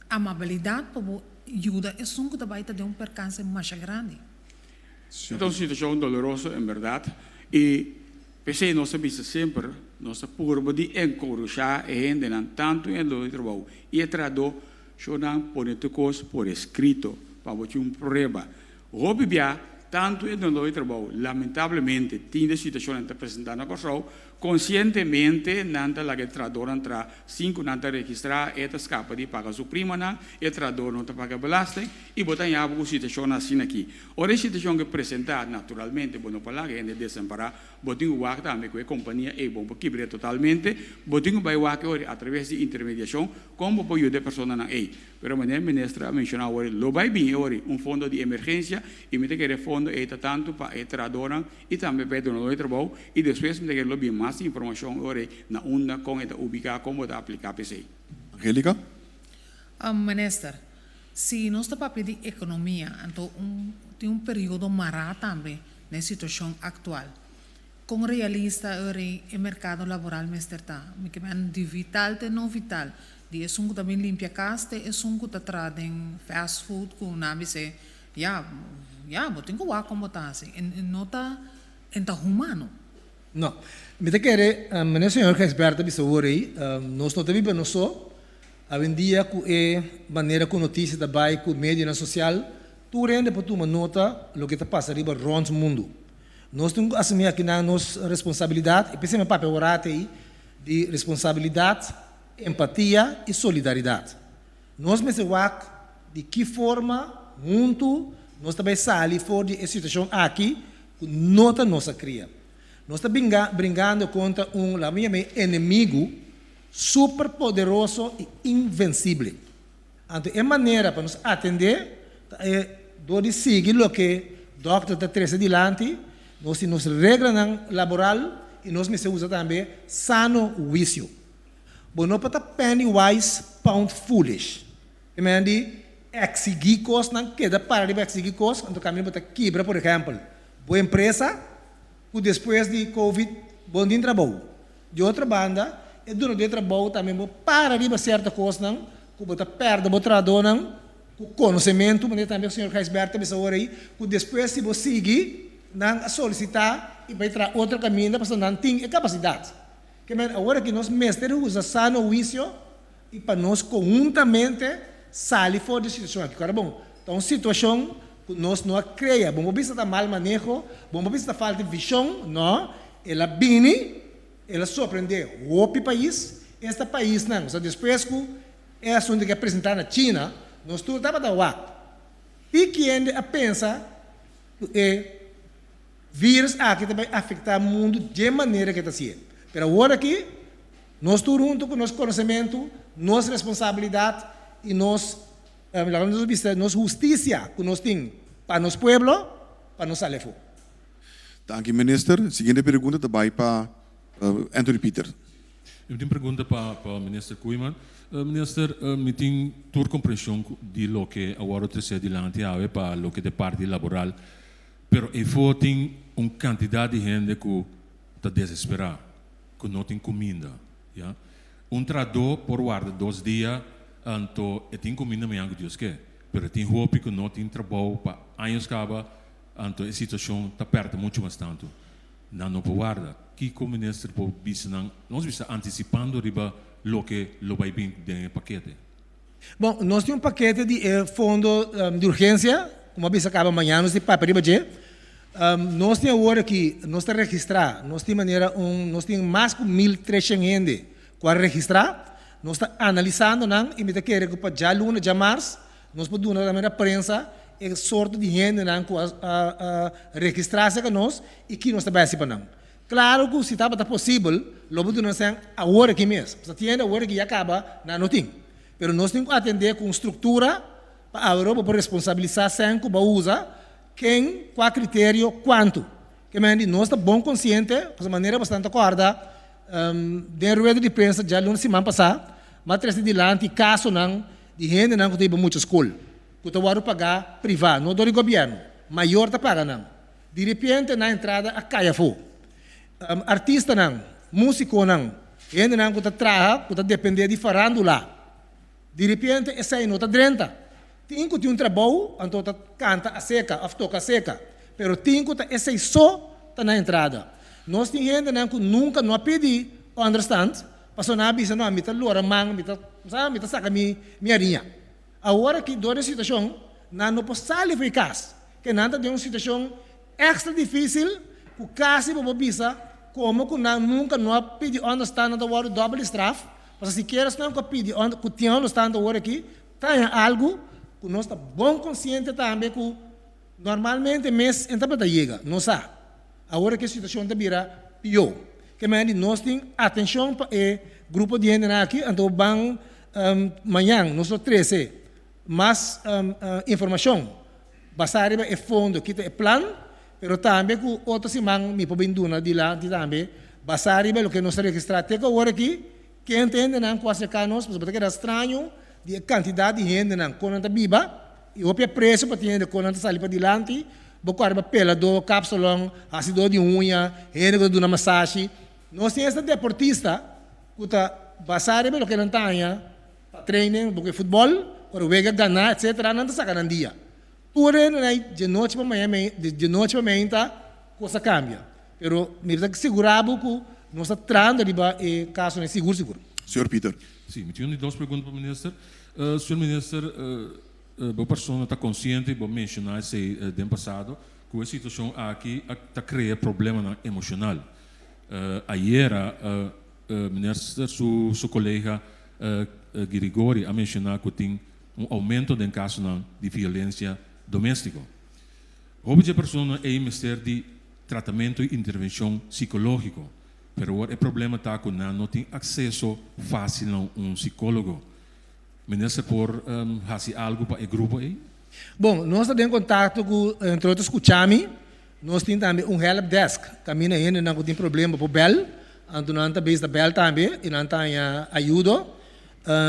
amabilidat pa bo yuda esun ku ta bai ta den un perkanse masha grandi. Ta un situashon doloroso en bèrdat i p'esei nos ta bisa semper nos ta purba di enkorushá e hendenan tantu e dor di trabou i e trahadó shornan pone tur kos por eskrito pa bo tin un prueba. Hopi bia tantu e dunadó di trabou lamentablemente tin de situashonnan ta presentá na Kòrsou. Konsientemente nan ta laga e trahadornan tra sin ku nan ta registrá, e ta skapa di paga su primanan, e trahador no ta paga belasting i bo ta haña bo ku situashonnan asina aki. Ora e situashon ke presentá, naturalmente bo no por laga hende desampará, bo tin ku wak tambe ku e kompania ei bo por kibr'é totalmente, bo tin ku bai wak e ora atraves di intermediashon kon bo por yuda e personanan ei. Pero manera e minister a menshoná awor, lo bai bin e ora un fondo di emergensia i mi ta kere e fondo ei ta tantu pa e trahadornan i tambe pa e dunador di trabou i despues mi ta kere lo bin mas informashon e ora ei na unda kon e ta ubiká, kon bo ta apliká pa esei. Angelica. Minister, si nos ta papia di ekonomia, anto un tin un periodo mará tambe na e situashon aktual. Kon realista e ora ei e merkado laboral mester ta? Mi ke men di vital te no vital, di esun ku ta bin limpia kas te esun ku ta traha den fast food ku nan bis'é Ya, ya, bo tin ku wak kon bo ta hasi. E no ta, e ta humano. No. Mi ta kere, manera señor Gijsbert a bisa awor ei, nos no ta biba nos so. Awendia ku e manera ku notisia ta bai ku medionan sosial, tur hende por tuma nota loke ta pasa riba rònt mundu. Nos tin ku asumí akinan nos responsabilidat, i p'esei mi a papia awor rat ei di responsabilidat, empatia i solidaridat. Nos mester wak di ki forma huntu nos ta bai sali for di e situashon aki ku no ta nos a kria. Nos ta binga bringando kontra un, laga mi yam'é, enemigu super poderoso i invensible. Anto e manera pa nos atendé ta e dor di sigui loke dòkter ta trese dilanti, nos tin nos reglanan laboral i nos mester usa tambe sano huisio. Bo no por ta penny wise, pound foolish. Te menen di eksigí kosnan, keda para riba eksigí kos, anto kaminda bo ta kibra, por ehèmpel, bo empresa ku despues di covid bo no tin trabou. Di otro banda, e dunadó di trabou tambe bo para riba sierto kosnan ku bo ta pèrdè bo trahadónan ku konosementu, manera tambe señor Gijsbert ta bisa ora ei, ku despues si bo sigui nan a solisitá i bai traha otro kaminda pasobra nan tin e kapasidat. Ke men awor aki nos mester usa sano huisio i pa nos konhuntamente sali for di e situashon aki. Kòrda bon, ta un situashon ku nos no a krea. Bon por bisa ta mal maneho, bon por bisa ta falta di vishon, no. El a bini, el a sorprendé hopi pais, esta paisnan, osea despues ku e asuntu ke a presentá na China, nos tur tabata wak. I kende a pensa ku e Virus aki ta bai afektá mundu dje manera ke ta sié. Pero awor aki, nos tur huntu ku nos konosementu, nos responsabilidat i nos, laga nos bisa, nos hustisia ku nos tin pa nos pueblo, pa nos sali afó. Danki Minister. Siguiente pregunta ta bai pa Anthony Pieter. Mi tin pregunta pa Minister Koeiman. Minister, mi tin tur komprenshon di loke a wòrdu tresé dilanti awe pa loke ta e parti laboral. Pero eyfo tin un cantidad di hende cu ta desespera, cu no tin cuminda, ya. Un trahador por warda dos dia, anto e tin cuminda mañan cu Dios ke. Pero tin hopi cu no tin trabou pa años caba, anto e situacion ta perde mucho mas tanto. Nan no por warda. Kico minister por bisa nan, nos bisa anticipando riba loke lo bay bin den e pakete? Bon, nos tin un pakete di e fondo di urgensia, komo a bisa kaba mañana nos tin papia riba dje. Nos tin awor aki, nos ta registrá, nos tin manera un, nos tin mas ku 1300 hende ku a registrá. Nos ta analisando nan i mi ta kere ku pa djaluna, djamars, nos por duna tambe na prensa e sorto di hendenan ku a registrá serka nos i ki nos ta bai hasi pa nan. Klaro ku si tabata posibel, lo bo duna sèn awor aki mes. Pasobra tin hende awor aki ya kaba nan no tin. Pero nos tin ku atendé ku un struktura pa awor bo por responsabilisá sèn ku bo a usa, ken, kua kriterio, kuantu. Ke men di nos ta bon konsiente, pasobra manera bo esnan ta kòrda den rueda di prensa djaluna siman pasá, m'a trese dilanti kasonan di hendenan ku ta hiba mucha skol, ku ta wòrdu pagá privá, no dor di gobièrnu. Mayor ta paga nan. Di repente nan entrada a kai afó. Artistanan, músikonan, hendenan ku ta traha ku ta dependé di farándula, di repente esei no ta drenta. Tin ku tin un trabou anto ta kanta aseka òf toka aseka, pero tin ku ta esei so ta nan entrada. Nos tin hendenan ku nunka no a pidi ònderstant pasobra nan a bisa no mi ta lora man, mi ta sa mi ta saka mi mi ariña. Awor aki dor di e situashon nan no por sali for e kas. Ke nan ta den un situashon èkstra difísil ku kasi bo por bisa komo ku nan nunka no a pidi ònderstant nan ta wòrdu dòbel di straf, pasobra sikiera esnan ku a pidi ku tin ònderstant awor aki ta haña algu ku nos ta bon konsiente tambe ku normalmente mes e tabata yega, nos sa. Awor aki e situashon ta bira pió. Ke manera di nos tin atenshon pa e grupo di hendenan aki anto ban mañan nos lo trese mas informashon basá riba e fondo ki ta e plan, pero tambe ku otro siman mi por bin duna dilanti tambe basá riba loke nos a registrá te ku awor aki, ken ta e hendenan ku a aserká nos, pasobra ta keda straño di e kantidat di hendenan kon nan ta biba i hopi apresio pa tin hende kon nan ta sali padilanti, bo kòrda riba peladó, kapsalòn, hasidó di uña, hende ku ta duna masashi. Nos tin esta deportista ku ta basá riba loke nan ta haña. Pa training, bo ke futbòl, ora wega ganá etcetera nan ta saka nan dia. Tur hende nan dje nochi pa maña dje nochi pa meinta kos a kambia. Pero mi ta sigurá bo ku nos ta trahando riba e kasonan sigur sigur. Señor Pieter. Sí, mi tin un di dos pregunta pa minister. Señor minister, bo persona ta konsiente, bo menshoná esei den pasado, ku e situashon aki a ta krea problemanan emoshonal. Ayera Minister su su colega Girigori a menciona cu tin un aumento den casonan di violencia domestico. Hopi dje personanan ey mester di tratamento y intervencion psicologico, pero awor e problema ta cu nan no tin acceso facil na un psicologo. Minister por haci algo pa e grupo ey? Bon, nos ta den contacto cu, entre otro, Scuchami. Nos tin tambe un help desk kaminda hendenan ku tin problema por bèl, anto nan ta bes ta bèl tambe i nan ta haña ayudo.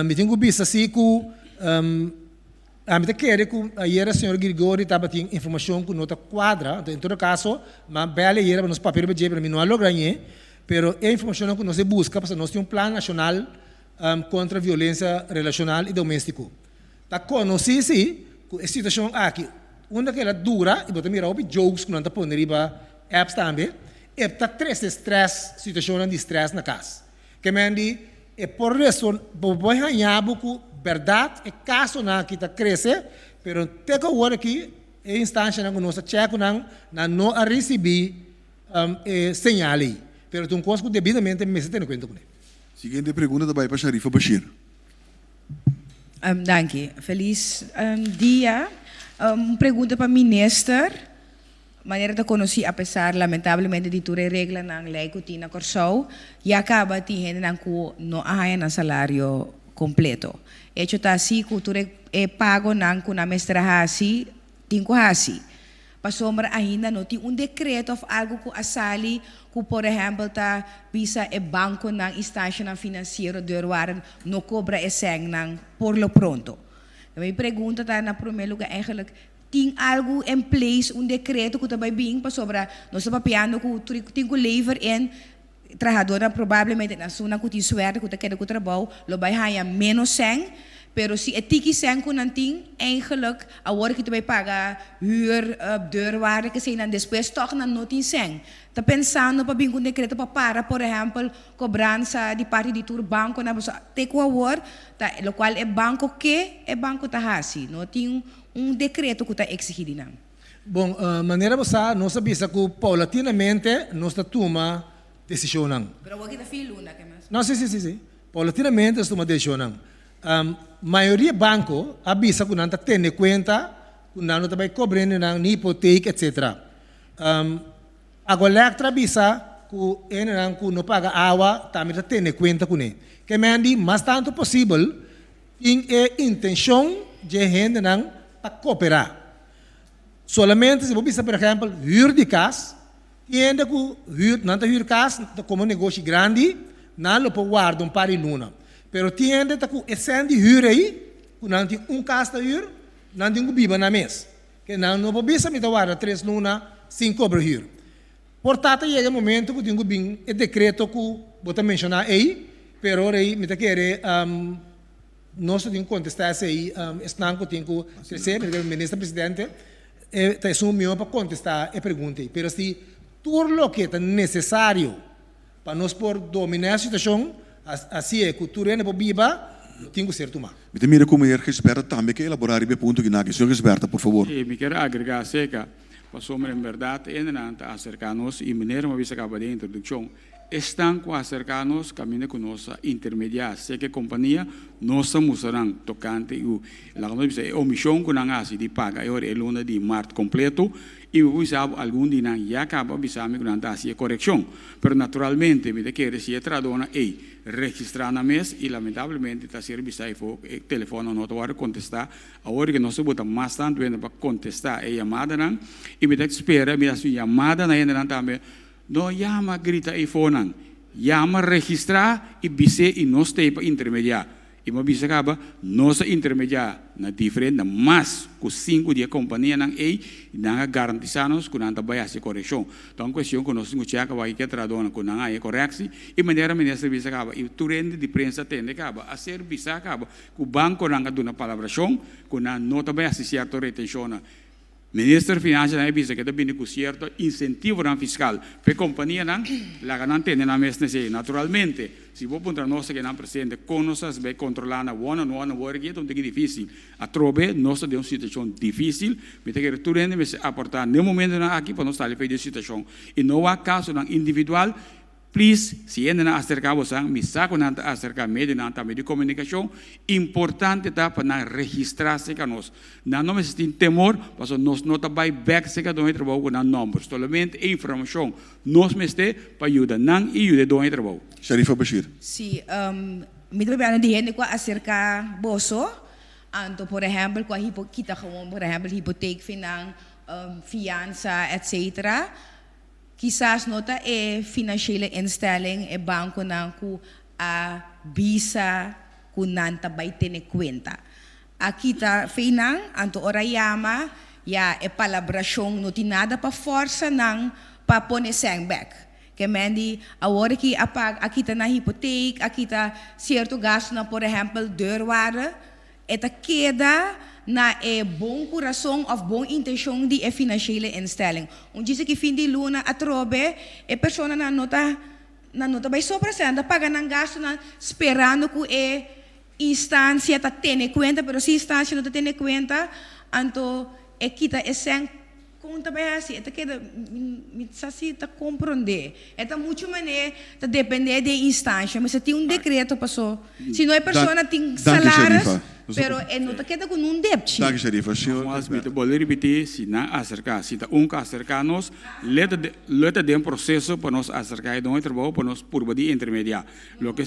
Mi tin ku bisa si ku ami ta kere ku ayera señor Grigori tabatin informashon ku no ta kuadra, anto en todo kaso mi a bèl ayera pa nos papia riba dje pero mi no a logra hañ'é, pero e informashonnan ku nos e buska pasobra nos tin un plan nashonal kontra violensia relashonal i doméstiko. Ta konosí si ku e situashon aki unda ku el a dura i bo ta mira hopi jokes ku nan ta pone riba apps tambe, e ta trese stress, situashonnan di stress na kas. Ke men di e por reson bo por haña bo ku bèrdat e kasonan aki ta krese, pero te ku awor aki e instanshanan ku nos a chèk ku nan, nan no a risibí e señal ei. Pero ta un kos ku debidamente mester tene kuenta kuné. Siguiente pregunta ta bai pa Sharifa Bashir. Danki. Felis dia. Un pregunta pa minister. Manera ta konosí apesar lamentablemente di tur e reglanan lei ku tin na Kòrsou, ya kaba tin hendenan ku no a haña nan salario kompleto. Echo ta así ku tur e pagonan ku nan mester a hasi tin ku hasi. Pasobra ainda no tin un dekreto òf algu ku a sali ku por ehèmpel ta bisa e bankonan, instanshanan finansiero, deurwaarden no kobra e sènnan por lo pronto. Mi pregunta ta na promé lugá eigenlijk tin algu en place, un dekreto ku ta bai bin pasobra nos ta papiando ku tin ku lever in trahadornan probablemente na esunnan ku tin suerte ku ta keda ku trabou lo bai haña ménos sèn, pero si e tiki sèn ku nan tin eigenlijk awor ki ta bai paga hür, deurwaarde keseinan despues tòg nan no tin sèn. Ta pensando pa bin ku un dekreto pa para por ehèmpel kobransa di parti di tur bankonan pasobra te ku awor ta lokual e banko ke e banko ta hasi no tin un dekreto ku ta eksigí di nan. Bon, manera bo sa, nos a bisa ku paulatinamente nos ta tuma desishonnan. Pero awor ki ta fin luna, ke mas? No, si, si, si, si. Paulatinamente nos ta tuma desishonnan. Mayoria banko a bisa ku nan ta tene kuenta ku nan no ta bai kobra hendenan ni hipotek, etsetera. Agolectra a bisa. ku hendenan ku no paga awa tambe ta tene kuenta kuné. Ke men di mas tantu posibel tin e intenshon dje hendenan pa koperá. Solamente si bo bisa por ehèmpel hür di kas, tin hende ku hür, nan ta hür kas ta komo negoshi grandi, nan lo por warda un par di luna. Pero tin hende ta ku e sèn di hür ei, ku nan tin un kas ta hür, nan tin ku biba nan mes. Ke nan no por bisa mi ta warda tres luna sin kobra hür. Por ta ta yega e momento ku tin ku bin e dekreto ku bo ta menshoná ei, pero ora ei mi ta kere nos ta tin ku kontestá esei, esnan ku tin ku kresé, mi ta kere Minister Presidente ta esun mihó pa kontestá e pregunta ei. Pero si tur loke ta nesesario pa nos por dominá e situashon, hasié ku tur hende por biba, lo tin ku ser tumá. Mi ta mira ku meneer Gisberta tambe ke elaborá riba e punto aki. Señor Gisberta, por fabor. Sí, mi kier agregá aserka, pasobra en bèrdat e hendenan ta aserká nos i meneer mi a bisa kaba den introdukshon, esnan ku a aserká nos kaminda ku nos a intermediá seka e kompania, nos ta mustra nan tokante ku laga nos bisa e omishon ku nan a hasi di paga e ora e luna di mart kompleto. I mi por bisa bo algun di nan ya kaba a bisa mi ku nan ta hasi e korekshon. Pero naturalmente mi ta kere si e trahadónan ei registrá nan mes i lamentablemente ta ser bisa efo e telefònnan no ta wòrdu kontestá. Awor ke nos ta buta mas tantu hende pa kontestá e yamadanan i mi ta spera mi ta hasi un yamada na hendenan tambe, no yama grita efonan, yama registrá i bis'é i nos ta ei pa intermediá. I bo a bisa kaba, nos a intermediá na diferente, na mas ku sinku di e kompanianan ei, i nan a garantisá nos ku nan ta bai hasi e korekshon. Ta un kuestion ku nos tin ku chèk awor ke trahadónan ku nan a haña e koreksi, i manera minister bisa kaba, i tur hende di prensa a tende kaba, a ser bisá kaba ku bankonan a duna palabrashon ku nan no ta bai hasi sierto retenshonnan. Minister Financianan a bisa ke ta bini ku sierto insentivonan fiskal pa e kompanianan, laga nan tene nan mes na esei. Naturalmente, si bo puntra nos akinan presente kon nos ta bai kontrolá na one on one awor aki ta un tiki difísil. Atrobe nos ta den un situashon difísil, mi ta kere tur hende mester aportá n'e momentonan aki pa nos sali for di e situashon i no wak kasonan individual. Please, si hendenan aserká bosan, mi sa ku nan ta aserká medionan tambe di komunikashon, importante ta pa nan registrá serka nos. Nan no mester tin temor, pasobra nos no ta bai bèk serka doño di trabou ku nan nòmber. Solamente e informashon nos mester pa yuda nan i yuda e doño di trabou. Sharifa Bashir. Si, mi ta papia di hende ku a aserká boso, anto por ehèmpel ku a kita gewoon por ehèmpel hipotek fi nan, fiansa, etcetera. Kisas no ta e financiële instelling, e banconan cu a bisa cu nan ta bay tene cuenta. A kita fey nan, anto ora yama, ya e palabracion no tin nada pa forsa nan pa pone sèn bek. Ke men di awor aki a paga, a kita nan hipoteek, a kita cierto gastonan, por ehempel deurwaarde, E ta keda na e bon kurason òf bon intenshon di e finanshiele instelling. Un djis aki fin di luna atrobe e personanan no ta nan no ta bai sobra sèn, nan ta paga nan gastunan sperando ku e instansia ta tene kuenta, pero si instansia no ta tene kuenta anto e kita e sèn. Kon ta bai hasi? E ta keda, mi sa si ta komprondé. E ta muchu manera ta dependé di e instansha. Mester tin un dekreto paso si no e persona tin salaris, pero e no ta keda ku nun depchi. Danki Sharifa. Señor Nogmaals mi ta bolbe ripití, si nan aserká, si ta un ku aserká nos, lo ta lo ta den proseso pa nos aserká e don e trabou pa nos purba di intermediá. Loke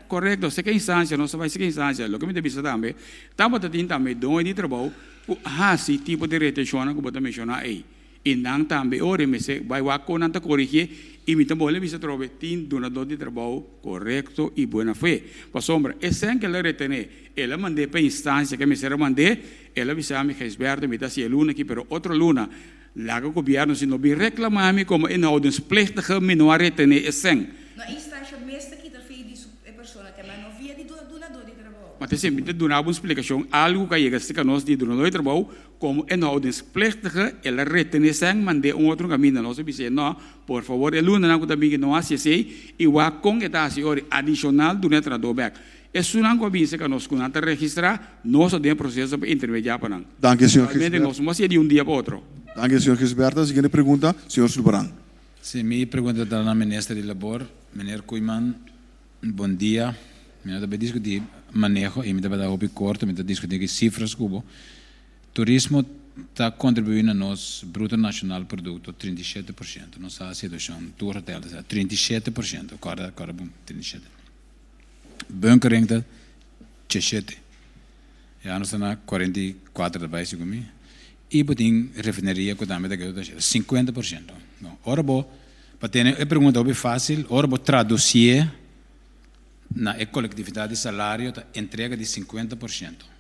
Korekto, seka instansha, nos ta bai seka instansha. Loke mi ta bisa tambe, tabata tin tambe doño di trabou Ku hasi tipo di retenshonnan ku bo ta menshoná ei. I nan tambe ora e mester bai wak kon nan ta korigié i mi ta bolbe bisa atrobe tin dunadó di trabou korekto i buena fe. Pasobra esei ku el a retené, el a mand'é pa e instansia ku e mester a mand'é, el a bisa mi, Gijsberto, mi ta hasi e luna aki, pero otro luna laga gobièrnu si no bin reklamá mi komo inhoudingsplichtige mi no a retené e sèn. No e instansha mes ta kita fe di su e persona ke ma no via di dunadó di trabou. Ma te mi ta duna bo un splikashon, algu ku a yega serka nos di dunadó di trabou, komo inhoudingsplichtige el a retené sèn mand'é un otro kaminda. Nos a bis'é, No, por fabor e lunanan ku ta bini no hasi esei i wak kon e ta hasi ora adishonal duna e trahadó bèk. Esunnan ku a bini serka nos ku nan ta registrá, nos ta den e proseso pa intermediá pa nan. Danki, señor Gisberta. Realmente nos no hasié di un dia pa otro. Danki, señor Gisberta. Siguiente pregunta, señor Sulbaran. Sí, mi pregunta ta na Minister di Labor, Meneer Koeiman. Bon dia. Mi no ta bay discuti maneho y mi ta bay ta hopi corto, mi ta discuti aki cifras cu bo. Turismo. ta kontribuí na nos bruto nashonal produkto 37%. Nos sa situashon, tur hotel ta sa 37%, kòrda kòrda bon, 37. Bunkering ta 17. Ya nos ta na 44 ta bai segun mi. I bo tin refineria ku tambe ta keda 50%. No, ora bo pa tene e pregunta hopi fásil, ora bo tradusié na e kolektividat di salario ta entrega di 50%.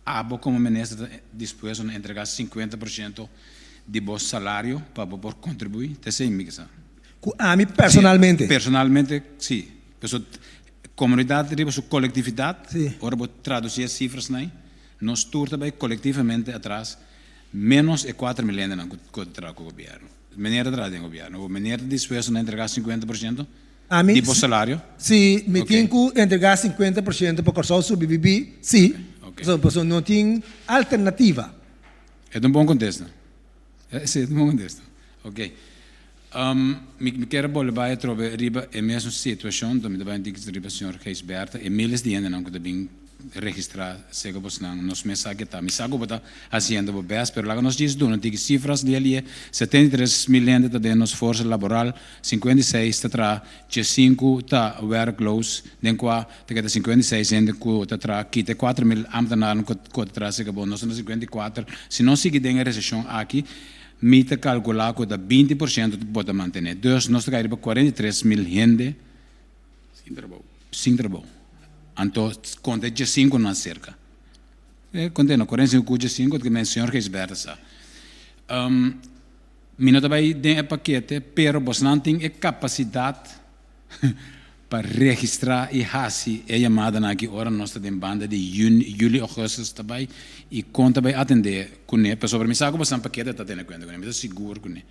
Abo komo minister ta dispuesto na entregá 50% di bo salario pa bo por kontribuí? Ta esei mi ke sa. Ku ami personalmente? Si, personalmente si. Pasobra komunidat riba su kolektividat, ora bo tradusí e sifrasnan ei, nos tur ta bai kolektivamente atras, ménos e 4 mil hendenan ku ta traha ku gobièrnu. Meneer ta traha den gobièrnu, bo meneer ta dispuesto na entregá 50% Ami, di bo salario? Si mi tin ku entregá 50% pa Kòrsou sobrebibí, si. Pasobra no tin alternativa. E ta un bon kontesta. Si, e ta un bon kontesta. Ok. Mi kier bolbe bai atrobe riba e mesun situashon, mi ta bai riba señor Gijsbertha, e miles di hendenan ku ta bin registrá serka bosnan, nos mes sa ke ta. Mi sa ku bo ta hasiendo bo bèst, pero laga nos djis duna tiki sifras di alie. 73 mil hende ta den nos forsa laboral, 56 ta traha, 15 ta werkloos, den kua ta keda 56 hende ku ta traha, kita 4 mil ambtenaren ku ta traha serka bo, nos ta na 54. Si nos sigui den e reseshon aki, mi ta kalkulá ku ta 20% bo ta mantené. Dus nos ta kai riba 43 mil hende sin trabou. Sin trabou. Anto konta 15 nan serka. Konta no, 45 ku 15, ku men señor Gijsbertha sa. Mi no ta bai den e pakete, pero bosnan tin e kapasidat pa registrá i hasi e yamadanan aki ora nos ta den banda di yüni, yüli, ougùstùs ta bai i kon ta bai atendé kuné, pasobra mi sa ku bosnan pakete ta tene kuenta kuné, mi ta sigur kuné.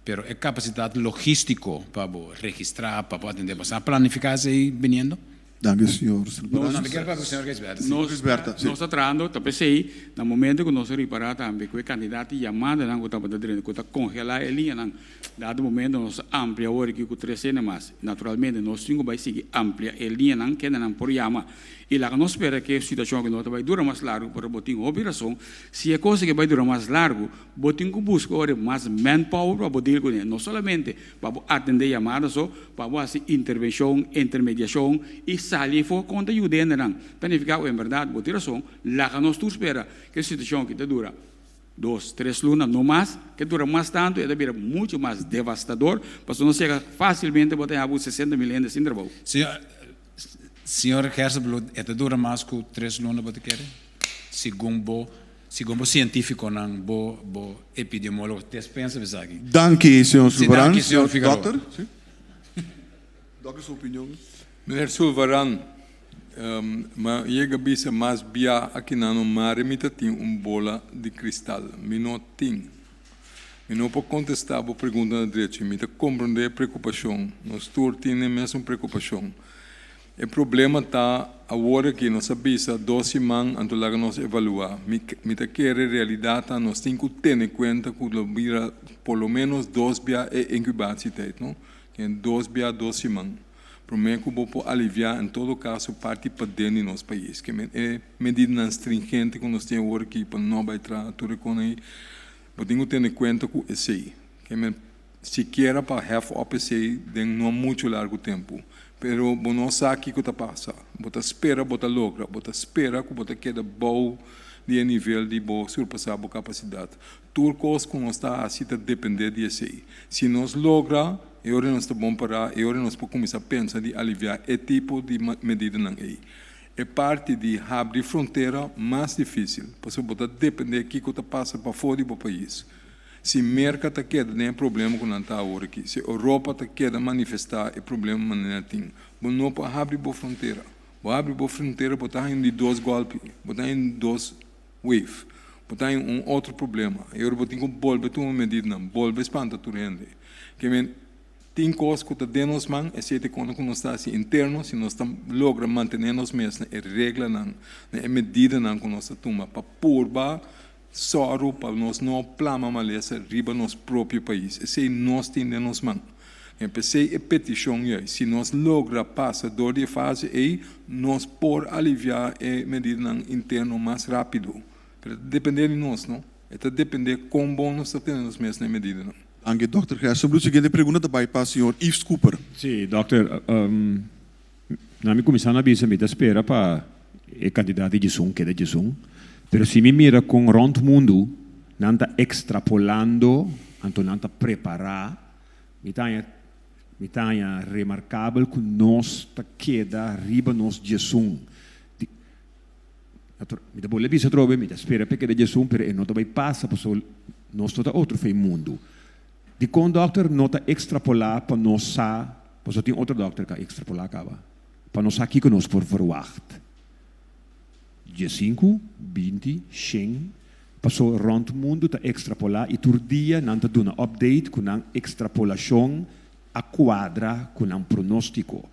Pero e kapasidat logístiko pa bo registrá, pa bo atendé, bosnan a planifiká esei biniendo? Dank u, señor. No, no, mi kier papia ku señor Gijsbertha. Nos, Gijsbertha, si. Nos ta trahando, ta p'esei, na momento ku nos a ripará tambe ku e kantidat di yamadanan ku tabata drenta, ku ta kongelá e liñanan, dado momento nos a amplia awor aki ku tres hende mas. Naturalmente nos tin ku bai sigui amplia e liñanan kendenan por yama. I laga nos spera ku e situashon aki no ta bai dura mas largu, pero bo tin hopi rason, si e kos aki bai dura mas largu, bo tin ku buska ora mas manpower pa bo deal kuné, no solamente pa bo atendé yamada so, pa bo hasi intervenshon, intermediashon i sali afó kon ta yuda hendenan. Ta nifiká ku en bèrdat bo tin rason, laga nos tur spera ku e situashon aki ta dura 2, 3 luna, no mas, ke dura mas tantu e ta bira muchu mas devastador, pasobra nos yega fásilmente bo ta haña bo 60 mil hende sin trabou. Señor, señor Gerstenbluth, e ta dura mas ku 3 luna bo ta kere? Segun bo sientífikonan, bo epidemiólogo, despensa bisa aki. Danki, señor Sulvaran. Danki, señor Figueroa. Dokter, si. Dokter, su opinion. Meneer Sulvaran, m'a yega bisa mas bia aki na no mare mi ta tin un bola di kristal. Mi no tin. Mi no por kontestá bo pregunta na drechi. Mi ta komprondé preokupashon. Nos tur tin e mesun preokupashon. E problema ta awor aki nos a bisa 2 siman, anto laga nos evaluá. Mi ta kere realidat nos tin ku tene kuenta ku lo bira por lo menos dos bia e incubatietijd, no? 2 bia 2 siman. Promé ku bo por aliviá en todo kaso parti paden di nos pais. Ke men e medidanan stringente ku nos tin awor aki pa no bai traha tur e kos ei, bo tin ku tene kuenta ku esei. Ke men sikiera pa hef op esei den no muchu largu tempu. Pero bo no sa kiko ta pasa. Bo ta spera bo ta logra, bo ta spera ku bo ta keda bou di e nivel di bo surpasá bo kapasidat. Tur kos ku nos ta hasi ta dependé di esei. Si nos logra, e ora nos ta bon pará, e ora nos por kuminsá pensa di aliviá e tipo di medidanan ei. E parti di habri frontera mas difísil, pasobra bo ta dependé kiko ta pasa pafó di bo pais. Si Merka ta keda den e problema ku nan ta awor aki, si Europa ta keda manifestá e problema manera tin, bo no por habri bo frontera. Bo habri bo frontera, bo ta haña di dos gòlpi, bo ta haña dos wave. Bo ta haña un otro problema. E ora bo tin ku bolbe tuma medidanan, bolbe spanta tur hende. Ke men tin kos ku ta den nos man, esei ta kon ku nos ta hasi interno, si nos ta logra mantené nos mes na e reglanan, na e medidanan ku nos ta tuma pa purba sòru pa nos no plama malesa riba nos propio pais. Esei nos tin den nos man. P'esei e petishon ei, si nos logra pasa dor di e fase ei, nos por aliviá e medidanan interno mas rápido. Pero ta dependé di nos, no? E ta dependé kon bon nos ta tene nos mes na e medidanan. Danki Dòkter Gerstenbluth. Siguiente pregunta ta bai pa señor Yves Cooper. Sí, dòkter, na mi kuminsá na bisa mi ta spera pa e kantidat di djesun keda djesun, pero si mi mira kon rònt mundu nan ta ekstrapolando anto nan ta prepará, mi ta haña mi ta haña remarkabel ku nos ta keda riba nos djesun. Mi ta bolbe bisa atrobe, mi ta spera p'e keda djesun, pero e no ta bai pasa pasobra nos no ta otro fei mundu. Dikon dòkter no ta ekstrapolá pa nos sa, pasobra tin otro dòkter ku a ekstrapolá kaba, pa nos sa kiko nos por verwagt? Diesinku, 20, 100, pasobra rònt mundu ta ekstrapolá i tur dia nan ta duna update ku nan ekstrapolashon a kuadra ku nan pronóstiko.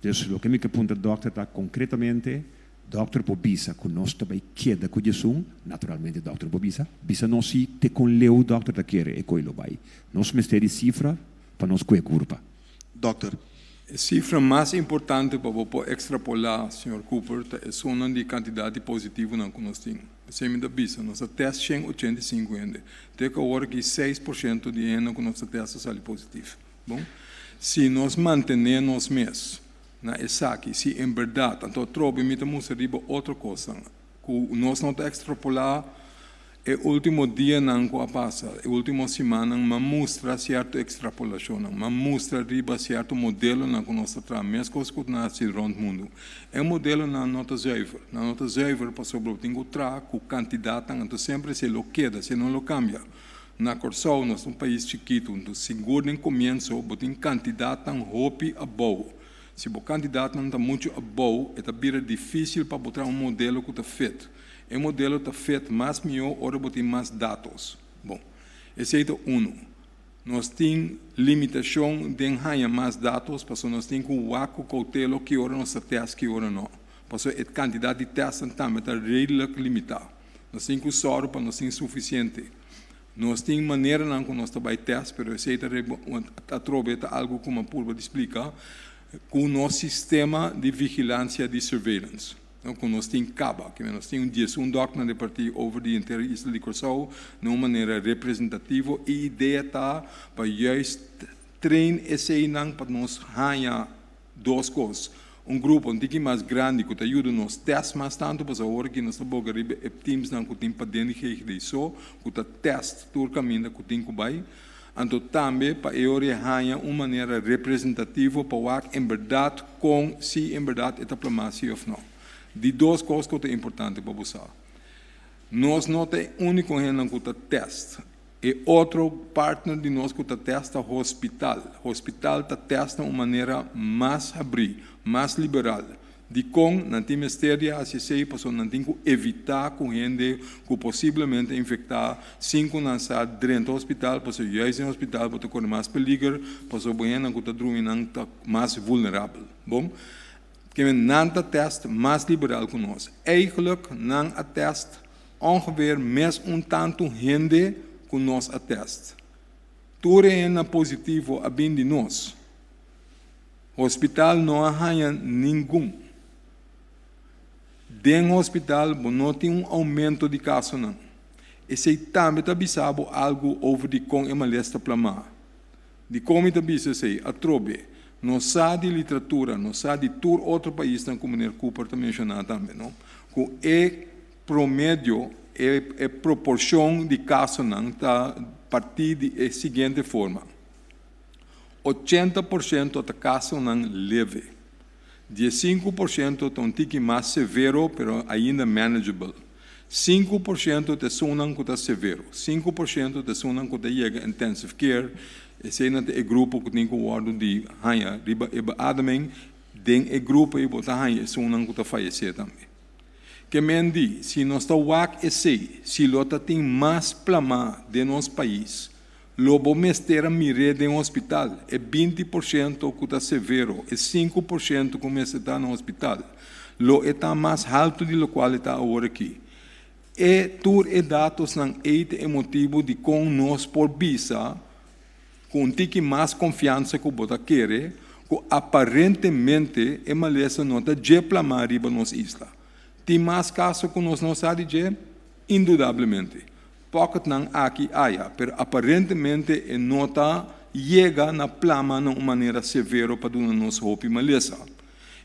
Dus loke mi ke puntra dòkter ta konkretamente, dòkter por bisa ku nos ta bai keda ku djesun? Naturalmente dòkter por bisa. Bisa nos si te kon leu dòkter ta kere e koi lo bai. Nos mester di sifra pa nos kue kurpa. Dòkter. E sifra mas importante pa bo por ekstrapolá, señor Cooper, ta esunnan di kantidat di positivonan ku nos tin. P'esei mi ta bisa, nos a tèst 185 hende. Te ku awor aki 6% di e hendenan ku nos a tèst a sali positif. Bon, si nos mantené nos mes na esaki, si en bèrdat, anto atrobe mi ta mustra riba otro kosnan ku nos no ta ekstrapolá e último dianan ku a pasa, e último simannan, m'a mustra sierto ekstrapolashonnan, m'a mustra riba sierto modelonan ku nos ta traha, meskos ku ta hasi rònt mundu. E modelonan no ta zuiver, nan no ta zuiver pasobra bo tin ku traha ku kantidatnan, anto semper esei lo keda, esei no lo kambia. Na Kòrsou nos ta un pais chikitu, enton sigur den komienso bo tin kantidatnan hopi abou. Si bo kantidatnan ta muchu abou, e ta bira difísil pa bo traha un modelo ku ta fit. E modelo ta fit mas mihó ora bo tin mas datos. Bon, esei ta unu. Nos tin limitashon den haña mas datos pasobra nos tin ku wak ku koutelo ki ora nos ta tèst ki ora no. Pasobra e kantidat di tèstnan tambe ta redelijk limitá. Nos tin ku sòru pa nos tin sufisiente. Nos tin maneranan ku nos ta bai tèst, pero esei ta atrobe ta algu ku mi a purba di splika, ku nos sistema di vigilansia di surveillance, ku nos tin kaba. Kimen nos tin un 11 dòkternan repartí over di henter isla di Kòrsou na un manera representativo. E idea ta pa juist train eseinan pa nos haña Dos kos, Un grupo un tiki mas grandi ku ta yuda nos tèst mas tantu, pasobra awor aki nos ta boga riba e teamsnan ku tin paden di GGD so, ku ta tèst tur kaminda ku tin ku bai. Anto tambe pa e ora e haña un manera representativo pa wak en bèrdat kon si en bèrdat e ta plamá si òf nò. Di dos kos ku ta importante pa bo sa, nos no ta e úniko hendenan ku ta tèst. E otro partner di nos ku ta tèst ta hospital. Hospital ta tèst na un manera mas habrí, mas liberal. Dikon nan tin mester di hasi esei? Pasobra nan tin ku evitá ku hende ku posiblemente infektá sin ku nan sa drenta hospital, pasobra juist den hospital bo ta kore mas peliger, pasobra bo hendenan ku ta drumi nan ta mas vulnerabel. Bon, kimen nan ta tèst mas liberal ku nos. Eigenlijk nan a tèst Ongeveer mes un tantu hende ku nos a tèst. Tur e hendenan positivo a bin di nos. Hospital no a haña ningun. Den hospital bo no tin un oumento di kasonan. Esei tambe ta bisa bo algu over di kon e males ta plamá. Dikon mi ta bisa esei? Atrobe, nos sa di literatura, nos sa di tur otro paisnan ku meneer Cooper ta menshoná tambe, no? Ku e promedio, e e proporshon di kasonan ta partí di e siguiente forma, 80% ta kasonan leve, 15% ta un tiki mas severo pero ainda manageable, 5% ta esunnan ku ta severo, 5% ta esunnan ku ta yega intensive care, eseinan ta e grupo ku tin ku wòrdu di haña riba e beademing, den e grupo ei bo ta haña esunnan ku ta fayesé tambe. Ke men di, si nos ta wak esei, si lo ta tin mas plamá den nos pais, lo bo mester a mir'é den hospital, e 20% ku ta severo, e 5% ku mester ta na hospital, lo e ta mas haltu di lokual e ta awor aki. E tur e datosnan ei ta e motibu dikon nos por bisa ku un tiki mas konfiansa ku bo ta kere ku aparentemente e malesa no ta dje plamá riba nos isla. Tin mas kaso ku nos no sa di dje? Indudablemente. Pocketnan aki aya, pero aparentemente e no ta yega na plama na un manera severo pa duna nos hopi malesa.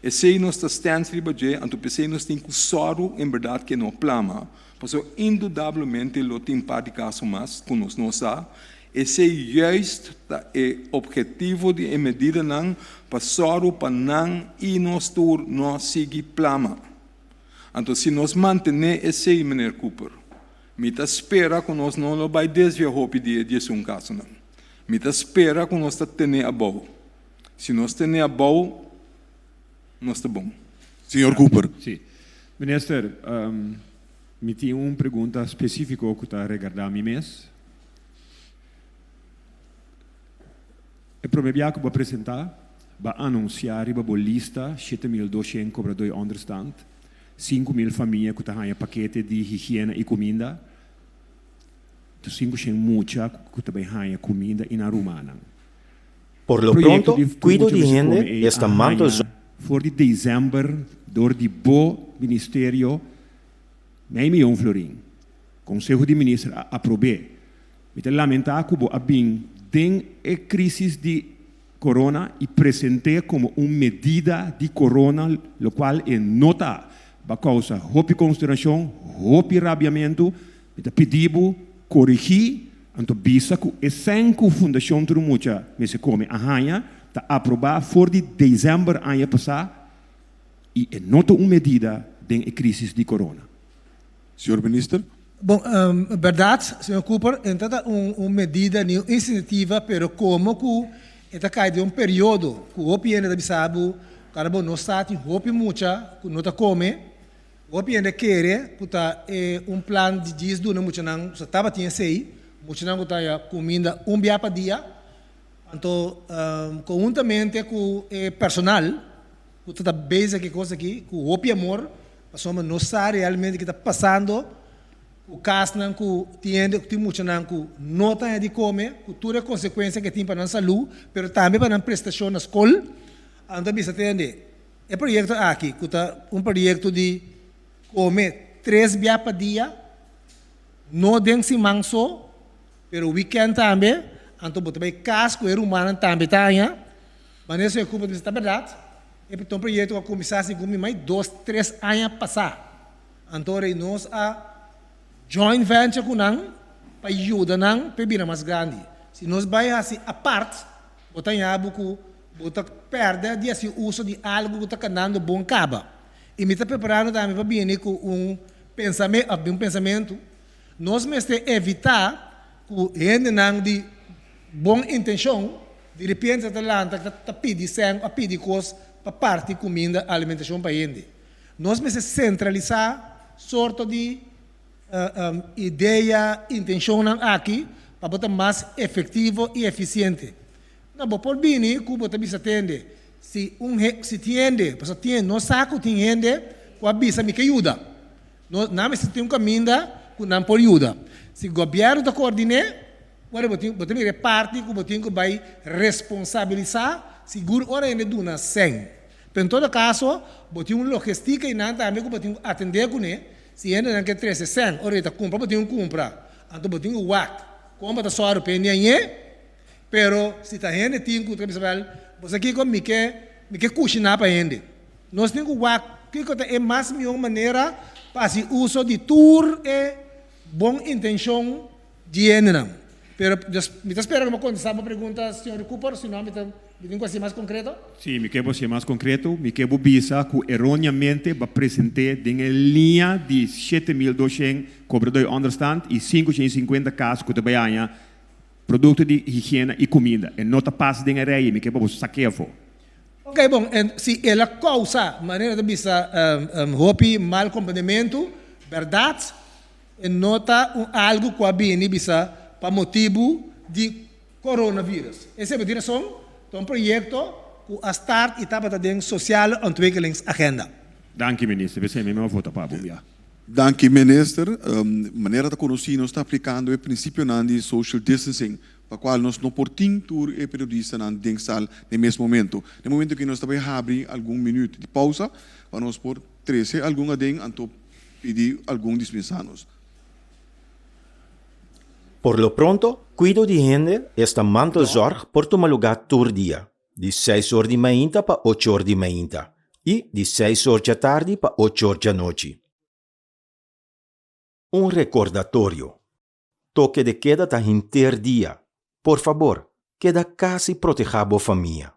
Esei nos ta stèns riba dje, anto p'esei nos tin ku sòru en bèrdat ku e no plama, pasobra indudablemente lo tin par di kaso mas ku nos no sa. Esei juist ta e ophetivo di e medidanan pa sòru pa nan i nos tur no sigui plama. Anto si nos mantené esei, Meneer Cooper, mi ta spera ku nos no lo bai desvia hopi di e diesun kasonan. Mi ta spera ku nos ta tené abou. Si nos tené abou, nos ta bon. Señor Cooper. Sí. Minister, mi tin un pregunta spesífiko ku ta regardá mi mes. E promé bia ku bo a presentá, bo a anunsiá riba bo lista 7200 kobradó di ònderstant, 5000 famia ku ta haña pakete di higiena i kuminda, 500 mucha ku ta bai haña kuminda i nan rumannan. Por lo Proyekto pronto, di kuido Mucha di Mester hende Kome ei esta a mantel haña for di desèmber dor di bo ministerio mei mion florin. Konseho di Minister a aprob'é. Mi ta lamentá ku bo a bin den e krísis di corona i present'é komo un medida di corona lokual e no ta. Bo a kousa hopi konsternashon, hopi rabiamentu. Mi ta pidi bo korigí anto bisa ku e sèn ku Fundashon Tur Mucha Mester Kome a haña ta aprobá for di desèmber aña pasá i e no ta un medida den e krísis di corona. Señor Minister. Bon, berdad, señor Cooper, e no ta un medida ni un iniciativa, pero como cu e ta cay den un periodo cu hopi hende ta bisa bo, cara bo no sa tin hopi mucha cu no ta come, hopi hende kere cu ta e un plan di djis duna muchanan, so tabatin esey, muchanan cu ta haya cuminda un bia pa dia, anto conhuntamente cu e personal cu ta bezig cu e cos aki, cu hopi amor, Pasobra no sa realmente ki ta pasando ku kasnan ku tin hende ku tin muchanan ku no ta haña di kome, ku tur e konsekuensia ke tin pa nan salú, pero tambe pa nan prestashon na skol. Anto a bisa tende, e proyekto aki ku ta un proyekto di kome tres bia pa dia, no den siman so, pero wikènt tambe, anto bo ta bai kas ku e rumannan tambe ta haña. Manera señor Cooper ta bisa ta bèrdat. E ta un proyekto ku a kuminsá segun mi mai dos tres aña pasá. Anto rei nos a joint venture ku nan pa yuda nan pa e bira mas grandi. Si nos bai hasi apart, bo ta haña bo ku bo ta pèrdè di hasi uso di algu ku ta kanando bon kaba. I mi ta preparando tambe pa bini ku un pensame òf un pensamentu. Nos mester evitá ku hendenan di bon intenshon di repente ta lanta ta pidi sèn òf pidi kos pa parti kuminda, alimentashon pa hende. Nos mester sentralisá sorto di idea, intenshonnan aki pa bo ta mas efektivo i efisiente. No, bo por bini ku bo ta bisa tende, si un si tin hende, pasobra tin nos sa ku tin hende ku a bisa mi ke yuda. No, nan mester tin un kaminda ku nan por yuda. Si gobièrnu ta koordiné, ora bo tin bo ta mira e parti ku bo tin ku bai responsabilisá sigur ora hende duna sèn. Pero en todo kaso, bo tin un logistika einan tambe ku bo tin ku atendé kuné. Si hendenan ke trese sèn, ora e ta kumpra bo tin ku kumpra. Anto bo tin ku wak kon bo ta sòru pa e niañé. Pero si ta hende tin ku ta bisa bèl, bo sa kiko mi ke mi ke kushiná pa hende. Nos tin ku wak kiko ta e mas mihó manera pa hasi uso di tur e bon intenshon di hendenan. Pero mi ta spera ku mi a kontestá bo pregunta, señor Cooper, si no mi ta mi tin ku hasi mas konkreto. Sí, mi ke bo hasié mas konkreto. Mi ke bo bisa ku eróneamente bo a present'é den e liña di 7200 kobradó di ònderstant i 550 kas ku ta bai haña Produkto di higiena i kuminda. E no ta pas den e rei i mi ke pa bo sak'é afó. Ok, bon, en si el a kousa, manera ta bisa, hopi mal komprendementu, bèrdat, e no ta un algu ku a bini bisa pa motibu di coronavirus. Esei bo tin rason, ta un proyekto ku a start i tabata den Sociale Ontwikkelingsagenda. Danki minister, p'esei mi a vota pa bo bia. Danki minister. Manera ta konosí nos ta aplikando e prinsipionan di social distancing pa kual nos no por tin tur e periodistanan den sal den mes momento. Den momento aki nos ta bai habri algun minuut di pausa pa nos por trese algun aden anto pidi algun dispensa nos. Por lo pronto, kuido di hende, esta mantelzorg, por tuma lugá tur dia, di seis or di mainta pa ocho or di mainta i di seis or djatardi pa ocho or djanochi. Un rekordatorio, Toke de keda ta henter dia. Por fabor, keda kas i protehá bo famia.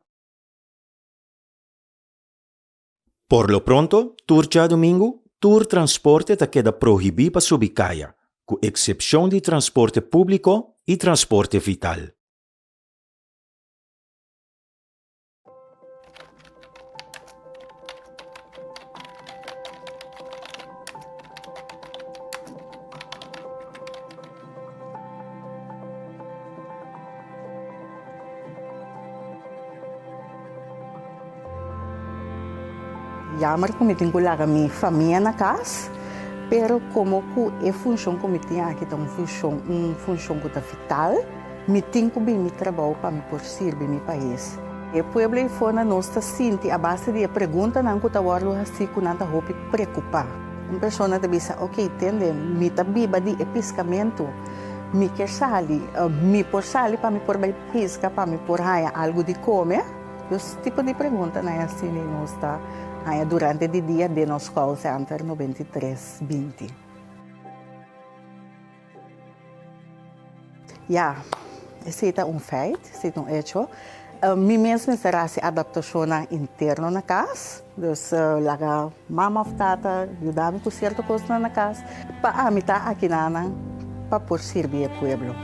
Por lo pronto, tur djadumingu, tur transporte ta keda prohibí pa subi kaya, ku eksepshon di transporte públiko i transporte vital. Jammer ku mi tin ku laga mi famia na kas, pero komo ku e funshon ku mi tin aki ta un funshon un funshon ku ta vital, mi tin ku bin mi trabou pa mi por sirbi mi pais. E pueblo ei-for-na nos ta sinti a base di e preguntanan ku ta wòrdu hasí ku nan ta hopi preokupá. Un persona ta bisa, ok, tende, mi ta biba di e piskamentu. Mi kier sali, mi por sali pa mi por bai pisca, pa mi por haña algu di come? Dus tipo di preguntanan asina nos ta haña durante di dia den nos call center 93 20. Ya, esei ta un feit, esei ta un hecho. Mi mes mester hasi adaptashonnan interno na kas, dus laga mama òf tata yuda mi ku sierto kosnan na kas pa ami ta akinanan pa por sirbi e pueblo.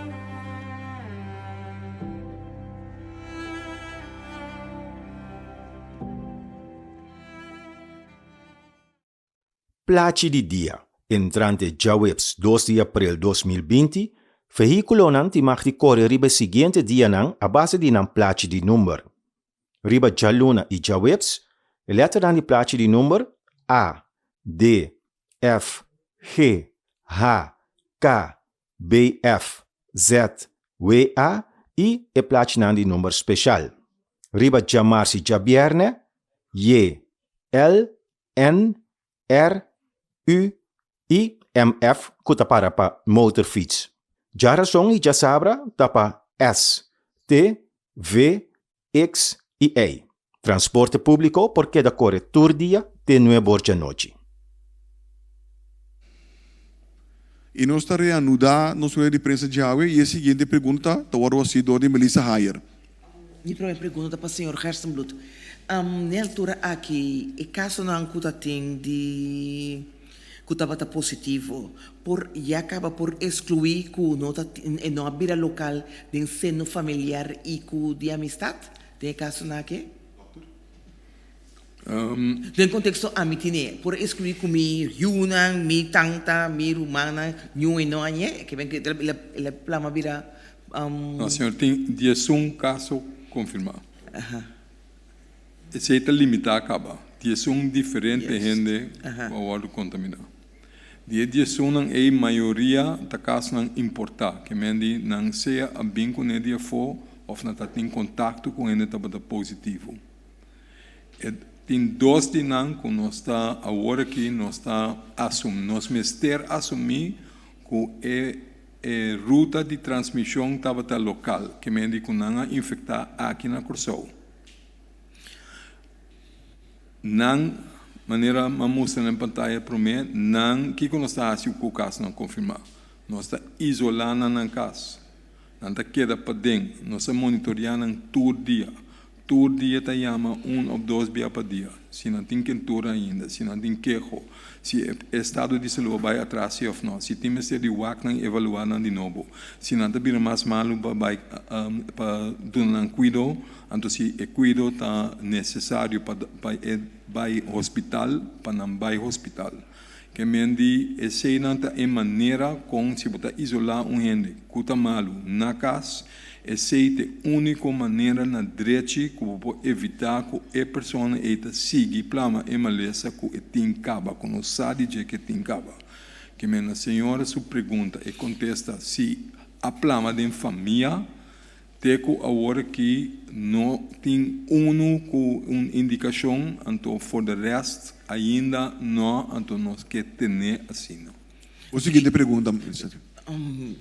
Plachi di dia, entrante djaweps dos di aprel 2020, Vehíkulonan tin mag di kore riba e siguiente dianan a base di nan plachi di number. Riba djaluna i djaweps, e lèternan di plachi di number A, D, F, G, H, K, B, F, Z, W, A i e plachinan di number speshal. Riba djamars i djabièrnè, J, L, N, R, U i MF ku ta para pa motorfiets. Djarason i djasabra ta pa S, T, V, X i Y. Transporte públiko por keda kore tur dia te nuebe or djanochi. I nos ta reanudá nos rueda di prensa djawe i e siguiente pregunta ta wòrdu hasí dor di Melissa Hayer. Mi prome pregunta ta pa señor Gerstenbluth. N'e altura aki e kasonan ku ta tin di ku tabata positivo por ya kaba por eskluí ku no ta e no a bira lokal den seno familiar i ku di amistat den e kasonan aki? Den konteksto ami tine por eskluí ku mi yunan, mi tanta, mi rumannan niun e no a ñe? Ke ben ke el a plama bira. No señor, tin diesun kaso konfirmá. Esei ta limitá kaba. Diesun diferente hende ku a wòrdu kontaminá. Di e diesunnan ei mayoria ta kasonan importá, ke men di nan sea a bin kuné di afó òf nan ta tin kontakto ku hende tabata positivo. E tin dos di nan ku nos ta awor aki nos ta asum nos mester asumí ku e e ruta di transmishon tabata lokal, ke men di ku nan a infektá aki na Kòrsou. Nan, manera m'a mustra na e pantaya promé, nan kiko nos ta hasi ku kasnan konfirmá? Nos ta isolá nan nan kas. Nan ta keda paden. Nos ta monitoriá nan tur dia. Tur dia ta yama un of dos bia pa dia, si nan tin kentura ainda, si nan tin keho, si e estado di salú a bai atras si of no, si tin mester di wak nan evaluá nan di nobo, si nan ta bira mas malu pa bai pa duna nan kuido, anto si e kuido ta nesesario pa pa e bai hospital, pa nan bai hospital. Ke men di eseinan ta e manera kon si bo ta isolá un hende ku ta malu na kas, esei ta e úniko manera na drechi ku bo por evitá ku e persona ei ta sigui plama e malesa ku e tin kaba, ku no sa di dje ku e tin kaba. Ke men na señora su pregunta e kontesta si a plama den famia. Te ku awor aki no tin unu ku un indikashon, anto for de rest ainda no, anto nos ke tene asina. Un siguiente pregunta, minister.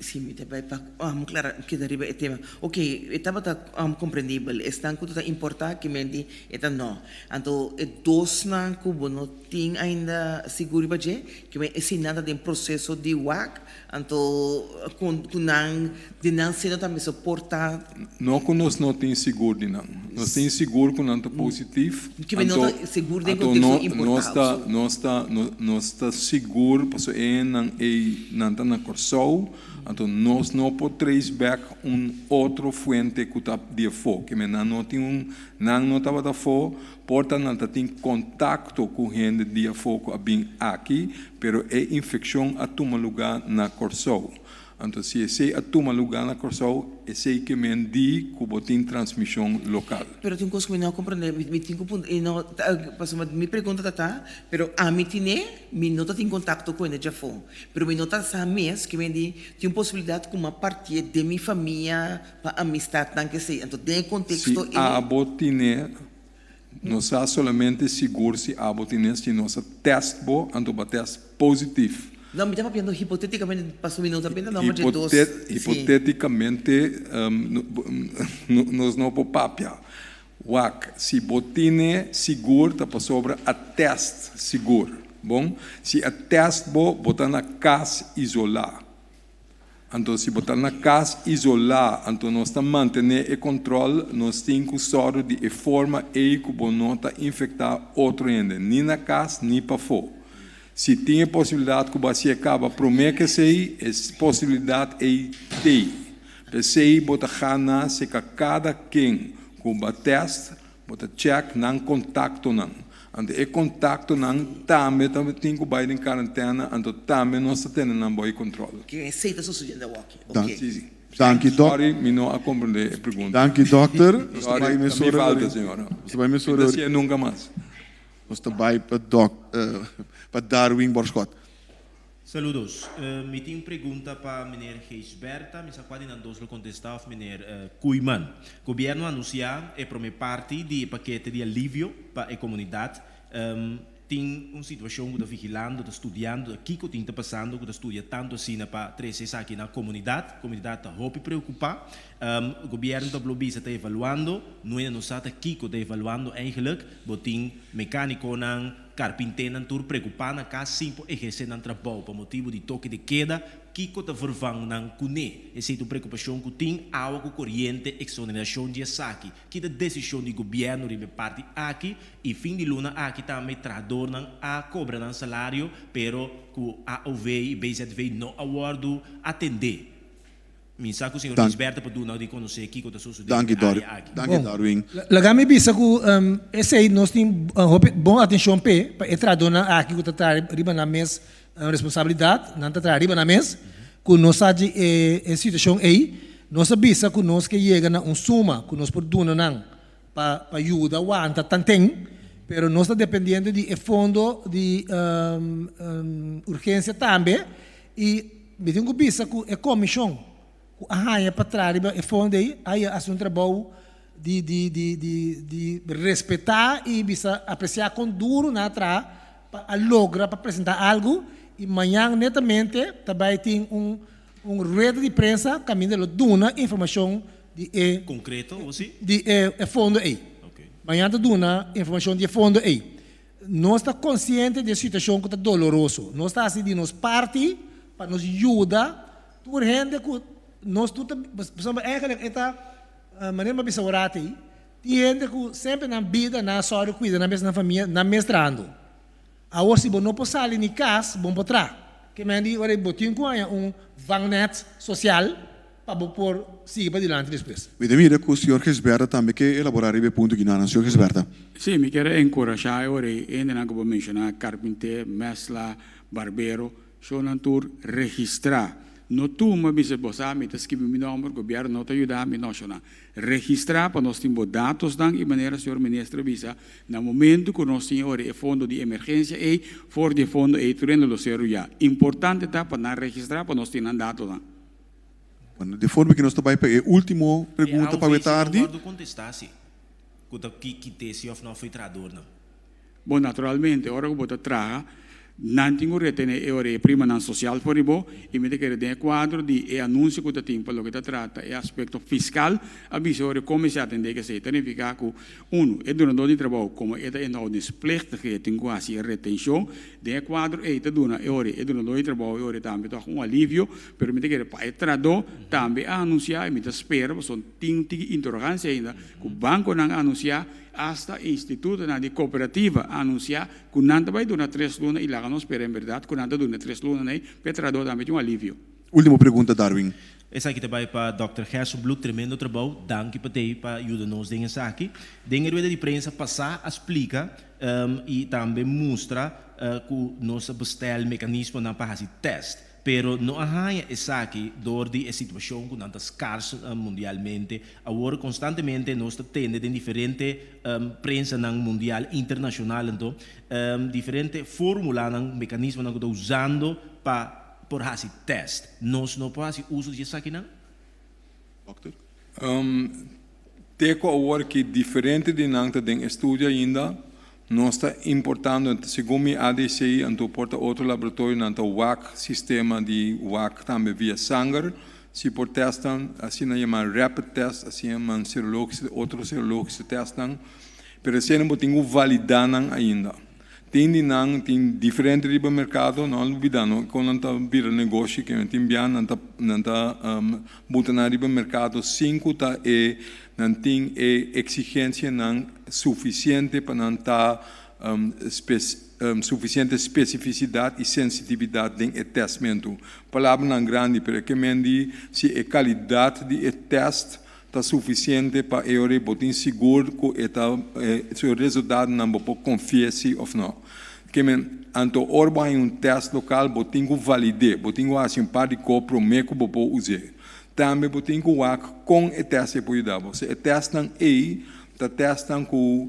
Si mi ta bai pa klara keda riba e tema. Ok, e tabata komprendibel. Esnan ku ta importá ki menti e ta no. Anto e dosnan ku bo no tin ainda sigur riba dje, ki men eseinan ta den proseso di wak, anto ku ku nan di nan seno tambe so por ta. No ku nos no tin sigur di nan. Nos tin sigur ku nan ta positif. Ki men no ta sigur den konteksto importá. Anto nos ta nos ta sigur pasobra e hendenan ei nan ta na Kòrsou, anto nos no por trace back un otro fuente ku ta di afó. Ki men nan no tin un nan no tabata afó, por ta nan ta tin kontakto ku hende di afó ku a bin aki, pero e infekshon a tuma lugá na Kòrsou. Anto si esei a tuma lugá na Kòrsou, esei ke men di ku bo tin transmishon lokal. Pero tin kos ku mi no a komprendé, mi tin ku puntra, i no ta, pasobra mi pregunta ta ta, pero ami tine, mi no ta tin kontakto ku hende djafó, pero mi no ta sa mes ke men di tin un posibilidat ku mi a partié den mi famia pa amistatnan ke esei, anto den e konteksto Si abo tine, no sa solamente sigur si abo tine, si nos a tèst bo, anto bo a tèst positif. No, mi ta papiando hipotéticamente, pasobra mi no ta benta nomber dje dos. Sí. Hipotéticamente, nos no por papia. Wak, si bo tine sigur ta pasobra a test sigur. Bon, si a test bo, bo ta na kas isolá. Anto si bo ta na kas isolá, anto nos ta mantené e kòntròl, nos tin ku sòru di e forma ei ku bo no ta infektá otro hende, ni na kas ni pafó. Si tin e posibilidat ku bo hasié kaba promé ku esei, e posibilidat ei t'ei. P'esei bo ta gana seka kada ken ku bo a tèst, Bo ta check nan contactonan. Anto e contactonan tambe ta tin cu bay den quarantena, anto tambe nos ta tene nan boy control. Ke esey ta sucediendo awoki? Ok. Si, si. Danki dok. Sorry, mi no a comprende e pregunta. Danki dokter. Nos ta Sorry, bay ta mi mesora falta, señora. Nos ta bay Mi mesora ta hacié nunca mas. Nos ta bay pa dok, pa Darwin Borschot. Saludos. Mi tin un pregunta pa meneer Gijsbertha, mi sa cua di nan dos lo contesta of meneer Koeiman. Gobierno a anuncia e prome parti di e pakete di alivio pa e comunidad. Tin un situacion cu ta vigilando, ta studiando ta kico tin ta pasando cu ta studia tanto asina pa trece esaki na comunidad. Comunidad ta hopi preocupa. Gobierno ta blo bisa ta evaluando, nuena no sa ta kico ta evaluando eigenlijk. Bo tin mecaniconan, Karpinténan tur preokupá na kas sin por ehersé nan trabou pa motibu di toke de keda, kiko ta vervang nan kuné? Esei ta un preokupashon ku tin awa ku koriente, eksonerashon di esaki. Ki ta desishon di gobièrnu riba e parti aki? I fin di luna aki tambe trahadornan a kobra nan salario, pero ku AOV i BZV no a wòrdu atendé. Mi sa ku señor Gisberto por duna di konosé kiko ta sosodé den e área aki. Danki Darwin. Laga mi bisa ku esei nos tin hopi bon atenshon p'e, pa e trahadónan aki ku ta traha riba nan mes responsabilidat, nan ta traha riba nan mes, ku nos sa di e situashon ei. Nos a bisa ku nos ke yega na un suma ku nos por duna nan pa pa yuda wanta tanten, pero nos ta dependiente di e fondo di urgensia tambe i mi tin ku bisa ku e komishon ku a haña pa traha riba e fondo ei a hasi un trabou di di di di di respetá i bisa apresiá kon duru nan a traha pa a logra pa presentá algu i mañan netamente ta bai tin un Un rueda di prensa kaminda lo duna informashon di e. Konkreto o si? Di e fondo ei. Mañana ta duna informashon di e fondo ei. Nos ta konsiente di e situashon ku ta doloroso. Nos ta hasi di nos parti pa nos yuda tur hende ku nos tur ta, pasobra eigenlijk e ta manera mi a bisa ora ei, tin hende ku semper nan bida nan a sòru kuida nan mes nan famia, nan mes trahando. Awor si bo no por sali ni kas, bon por tra. Ke men di ora bo tin ku haña un vangnet sosial pa bo por sigui padilanti despues. Mi ta mira ku señor Gisberta tambe ke elaborá riba e punto kinanan. Señor Gisberta. Sí, mi kier a enkurashá e ora ei hendenan ku bo menshoná, karpinté, mèsla, barbero, Shownan tur registrá. No tuma bisa bo sa mi ta skibi mi nomber, gobierno no ta yuda mi, no shownan. Registrá pa nos tin bo datosnan i manera señor minister a bisa, na momento ku nos tin ora e fondo di emergensia ei, for di e fondo ei tur hende lo ser ruyá. Importante ta pa nan registrá pa nos tin nan datonan. Bueno, di forma ku nos ta bai pa e ultimo E pregunta pa AOV awe si no tardi. wòrdu kontestá si ku ta ki kit'é si òf no fo'i trahadornan. Bo naturalmente ora ku bo ta traha. Nan tin ku retené e ora e primanan sosial for di bo i mi ta kere den e kuadro di e anunsio ku ta tin pa loke ta trata e aspekto fiskal a bisa ora kon mester atendé ku esei. Ta nifiká ku unu, e dunadó di trabou komo e ta inhoudingsplichtige tin ku hasi e retenshon. Den e kuadro ei ta duna e ora e dunadó di trabou e ora tambe tòg un alivio, pero mi ta kere pa e trahadó tambe a anunsiá i mi ta spera pasobra tin un tiki interogansia ainda ku bankonan a anunsiá asta institutonan di kooperativa a anunsiá Ku nan ta bai duna tres luna i laga nos spera en bèrdat ku nan ta duna e tres lunanan ei pa e trahadó tambe tin un alivio. Ultimo pregunta Darwin. Esaki ta bai pa Dòkter Gerstenbluth, tremendo trabou, danki pa tei pa yuda nos den esaki. Den e rueda di prensa pasá a splika i tambe mustra ku nos a bestel mekanismonan pa hasi tèst. Pero no a haña esaki dor di e situacion cu nan ta scars mundialmente. Awor constantemente nos ta tende den diferente prensanan mundial, internacional anto, diferente formulanan, mecanismonan cu ta usando pa por haci test. Nos no por haci uso di esakinan? Dokter. Te cu awor ki diferente di nan ta den estudio ainda, nos ta importando, segun mi ADC anto por ta otro laboratorio nan ta wak sistema di wak tambe via sanger, si por test nan, asina yama rapid test, asina yaman serologische, otro serologische testnan, pero esei nan bo tin cu valida nan ainda. Tin di nan tin diferente riba mercado, no lubida no con nan ta bira negoshi ke tin bia nan ta nan ta buta nan riba mercado sin cu ta e nan tin e exigencianan suficiente pa nan ta suficiente specificidad y sensitividad den e testmento. Palabranan grandi pero e ke men di si e calidad di e test Ta sufisiente pa e ora bo tin sigur ku e ta su resultadonan bo por konfia si òf nò. Ke men, anto ora bo haña un tèst lokal bo tin ku valid'é, bo tin ku hasi un par di kos promé ku bo por us'é. Tambe bo tin ku wak kon e tèst ei por yuda bo. Si e tèstnan ei ta tèstnan ku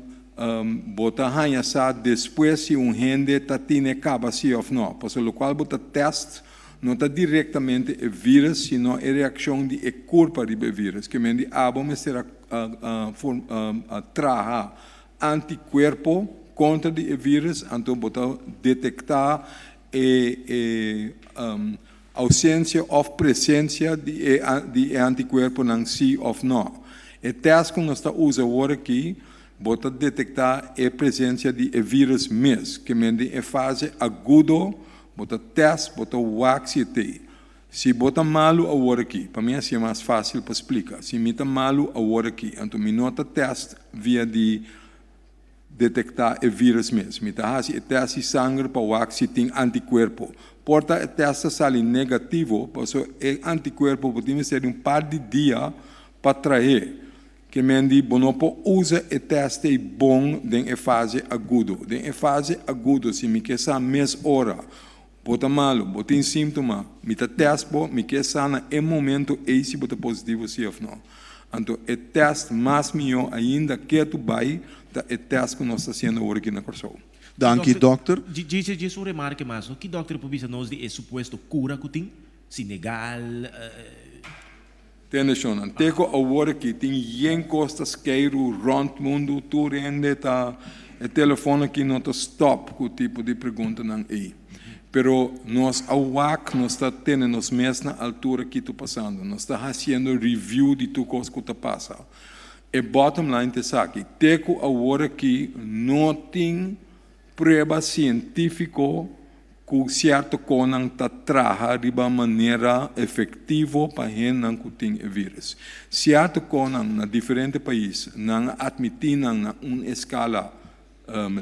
bo ta haña sa despues si un hende ta tine kaba si òf nò, pasobra lokual bo ta tèst No ta direktamente e vírus, sino e reakshon di e kurpa riba e vírus. Ke men di abo mester a a traha antikuerpo kontra di e vírus, anto bo ta detektá e e ousensia òf presensia di e di e antikuerponan si òf nò. E tèst ku nos ta usa awor aki, bo ta detektá e presensia di e vírus mes. Ke men den e fase agudo Bo ta test, bo ta wak si e tei. Si bo ta malu awor aki, pa mi hasié mas fásil pa splika, si mi ta malu awor aki, anto mi no ta test via di detektá e vírus mes. Mi ta hasi e test di sanger pa wak si tin antikuerpo. Por ta e test ta sali negativo, pasobra e antikuerpo bo tin mester di un par di dia pa trah'é. Ke men di bo no por usa e test ei bon den e fase agudo. Den e fase agudo si mi ke sa mes ora bo ta malu, bo tin síntoma, mi ta test bo, mi ke sa na e momento ei si bo ta positivo si of no. Anto e test mas mihó ainda ketu bai ta e test ku nos ta hasiendo awor aki na Kòrsou. Danki dòkter. Djis djis un remarke mas no. Ki dòkter por bisa nos di e supuesto kura ku tin? Sinegal. Tende shonnan, te ku awor aki tin yen kos ta skeiru rònt mundu, tur hende ta, e telefòn aki no ta stòp ku tipo di preguntanan ei. Pero nos a wak, nos ta tene nos mes na altura ki ta pasando, nos ta hasiendo review di tur kos ku ta pasa. E bottom line ta esaki, te ku awor aki no tin Prueba sientífiko ku sierto konan ta traha riba manera efektivo pa hendenan ku tin e vírus. Sierto konan na diferente pais nan a atmití nan na un eskala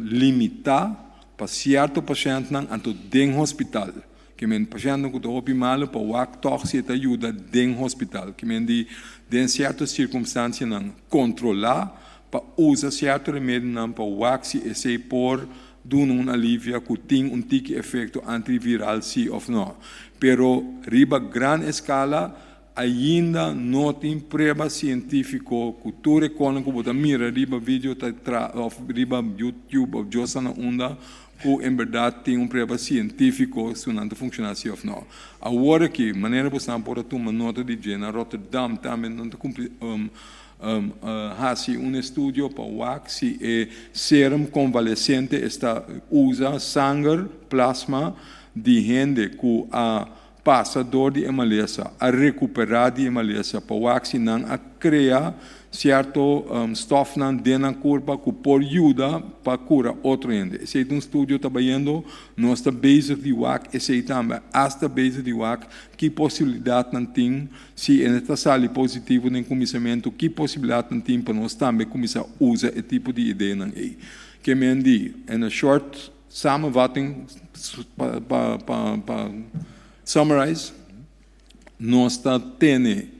limitá pa sierto pashèntnan anto den hospital. Ke men pashèntnan ku ta hopi malu pa wak tòg si e ta yuda den hospital. Ke men di den sierto sirkumstansianan kontrolá pa usa sierto remedionan pa wak si esei por duna un alivia ku tin un tiki efekto antiviral si òf nò. Pero riba gran eskala ainda no tin prueba sientífiko ku tur e konan ku bo ta mira riba video ta tra òf riba YouTube òf djosa na unda. ku en bèrdat tin un prueba sientífiko su nan ta funshoná si òf nò. Awor aki, manera bosan por a tuma nota di dje, na Rotterdam tambe nan ta kumpli hasi un estudio pa wak si e serum konvalesente esta usa sanger, plasma, di hende ku a pasa dor di e malesa, a rekuperá di e malesa, pa wak si nan a krea sierto stòfnan den nan kurpa ku por yuda pa kura otro hende. Esei ta un studio ta bayendo, nos ta bezig di wak esei tambe, asta bezig di wak ki posibilidatnan tin si e ta sali positivo den kuminsamentu, ki posibilidatnan tin pa nos tambe kuminsá usa e tipo di ideanan ei. Ke men di, in a short samenvatting, pa pa pa pa summarize, nos ta tene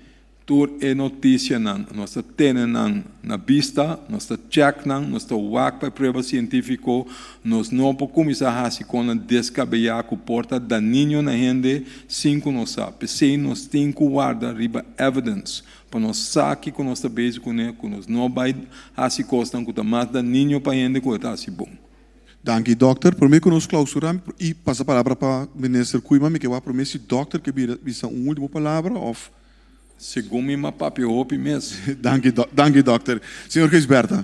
tur e noticianan, nos ta tene nan na bista, nos ta check nan, nos ta wak pa e prueba cientifico, nos no por cuminsa haci conan descabeya cu por ta daninho na hende sin cu nos sa. P'esey nos tin cu warda riba evidence pa nos sa kico nos ta bezig cune, cu nos no bay haci cosnan cu ta mas daninho pa hende cu e ta haci bon. Danki dòkter. Promé ku nos klausurá i pasa palabra pa Minister Koeiman mi ke wak promé si dòkter ke bira bisa un último palabra òf. Segun mi m'a papia hopi mes. Danki danki dòkter. Señor Gijsbertha.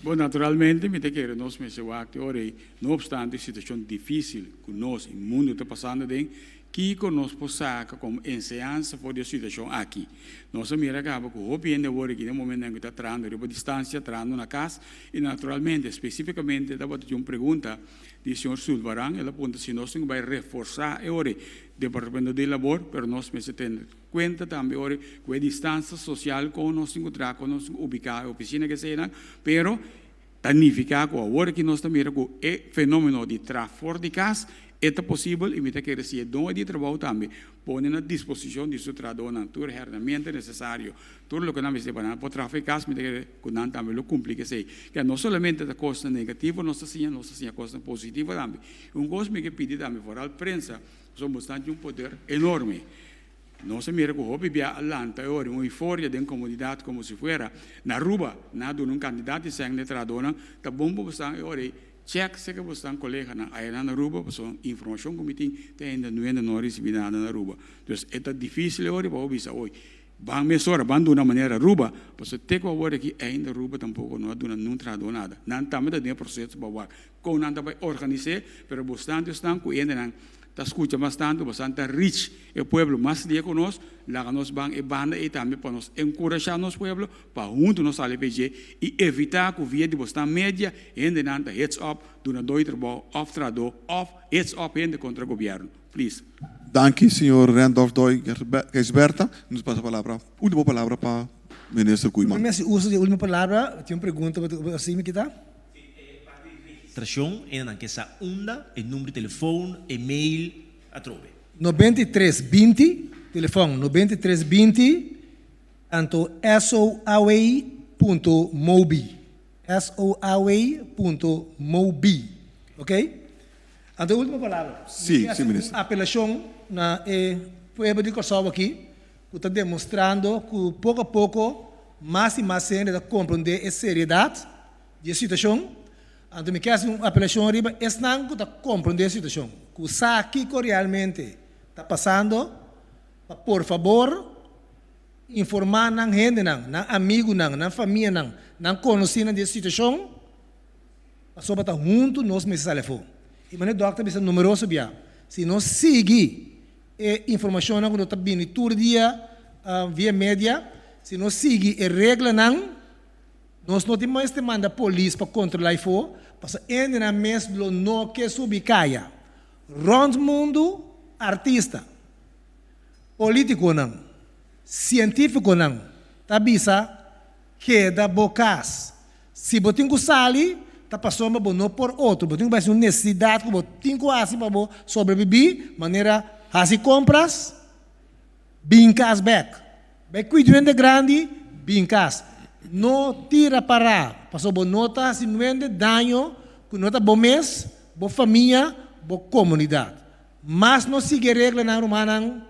Bon, naturalmente mi ta kere nos mester wak te ora ei, no opstante e situashon difísil ku nos i mundu ta pasando aden, kiko nos por saka komo enseñansa for di e situashon aki. Nos a mira kaba ku hopi hende awor aki den momentonan ku ta trahando riba distansia, trahando na kas, i naturalmente, spesífikamente tabata tin un pregunta di señor Sulvaran, el a puntra si nos tin ku bai reforsá e ora ei Departamento di Labor, pero nos mester tene kuenta tambe ora ku e distansia sosial kon nos tin ku traha, kon nos tin ku ubiká e ofisina kesenan, pero ta nifiká ku awor aki nos ta mira ku e fenómeno di traha for di kas e ta posibel i mi ta kere si e doño di trabou tambe pone na disposishon di su trahadónan tur e hèrnamienta nesesario, tur loke nan mester pa nan por traha for di kas, mi ta kere ku nan tambe lo kumpli ku esei. Keda no solamente ta kosnan negativo nos ta siña, nos ta siña kosnan positivo tambe. Un kos mi ke pidi tambe foral prensa, pasobra bo ta tin un poder enorme. Nos a mira ku hopi bia a lanta e ora un euforia den komunidat komo si fuera na Aruba nan a duna un kantidat di sèn na e trahadónan. Ta bon pa bo stan e ora ei chèk seka bo stan koleganan ayanan na Aruba pasobra informashon ku mi tin te ainda nuenda no a risibí nada na Aruba. Dus e ta difísil e ora pa bo bisa oy ban mesora ban duna manera Aruba pasobra te ku awor aki ainda Aruba tampoko no a duna nun trahadó nada. Nan tambe ta den e proseso pa wak kon nan ta bai organis'é pero bo stan ta esnan ku hendenan ta skucha mas tantu, bastan ta reach e pueblo mas lia ku nos, laga nos ban e banda ei tambe pa nos enkurashá nos pueblo pa huntu nos sali pa dje i evitá ku via di bosnan media hendenan ta hits up dunadó di trabou òf trahadó òf hits up hende kontra gobièrnu. Please. Danki señor Randolph Doy Gijsbertha. Nos pasa palabra, ultimo palabra pa Minister Koeiman. Prome si uso di ultimo palabra, tin un pregunta bo ta hasi mi kita? Registrashon, e nan ke sa unda, e number di telefon, e mail, atrobe. 93 20, telefon 93 20, anto soaway punto mobi, soaway punto mobi, ok? Anto e ultimo palabra, Sí, mi ke sí, hasi un minister. apelashon na e pueblo di Kòrsou aki ku ta demostrando ku poko a poko mas i mas hende ta komprondé e seriedat di e situashon, anto mi ke hasi un apelashon riba esnan ku ta komprondé e situashon, ku sa kiko realmente ta pasando, pa por fabor informá nan hendenan, nan amigunan, nan famianan, nan konosínan di e situashon, pasobra ta huntu nos mester sali afó. I manera dòkter a bisa numeroso bia, si nos sigui e informashonnan ku nos ta bini tur dia via media, si nos sigui e reglanan, Nos no tin mester manda polis pa kontrolá ifo, pasobra hendenan mes lo no ke subi kaya. Rònt mundu artista, polítikonan, sientífikonan ta bisa keda bo kas. Si bo tin ku sali, ta pasobra bo no por otro, bo tin ku bai hasi un nesesidat ku bo tin ku hasi pa bo sobrebibí, manera hasi kompras, bin kas bèk. Bai kuidu hende grandi, bin kas. No tira pará, pasobra bo no ta hasi nuende daño ku no ta bo mes, bo famia, bo komunidat. Mas nos sigui e reglanan, rumannan,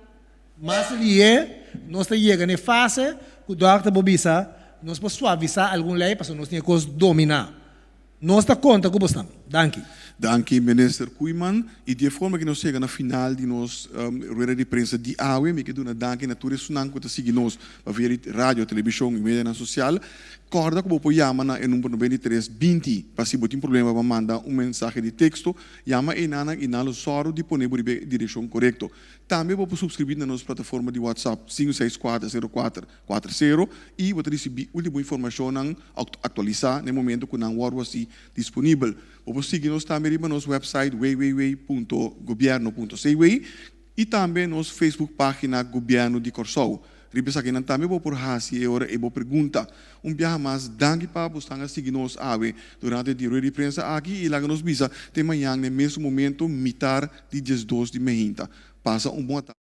mas lihé nos ta yega na e fase ku dòkter por bisa nos por suavisá algun lei pasobra nos tin e kos dominá. Nos ta konta ku bosnan. Danki. Danki Minister Koeiman y di e forma ki nos yega na final di nos rueda di prensa di awe mi ke duna danki na tur esunnan ku ta sigui nos pa via di radio, telebishon y medianan sosial. Kòrda ku bo por yama na e number 93 20 pa si bo tin problema pa manda un mensahe di teksto, yama einanan y nan lo sòru di pone bo riba e direkshon korekto. Tambe bo por suskribí na nos plataforma di WhatsApp sinku seis kuater sero kuater kuater sero y bo ta risibí último informashonnan aktualisá na e momento ku nan wòrdu hasi disponibel. Bo por sigui nos tambe riba nos website www.gobierno.cw i tambe nos Facebook página Gobièrnu di Kòrsou. Riba esakinan tambe bo por hasi e ora ei bo pregunta. Un biaha mas danki pa bo stan a sigui nos awe durante di rueda di prensa aki i laga nos bisa te mañan na e mesun momento mitar di 12 di meinta. Pasa un bon atardi.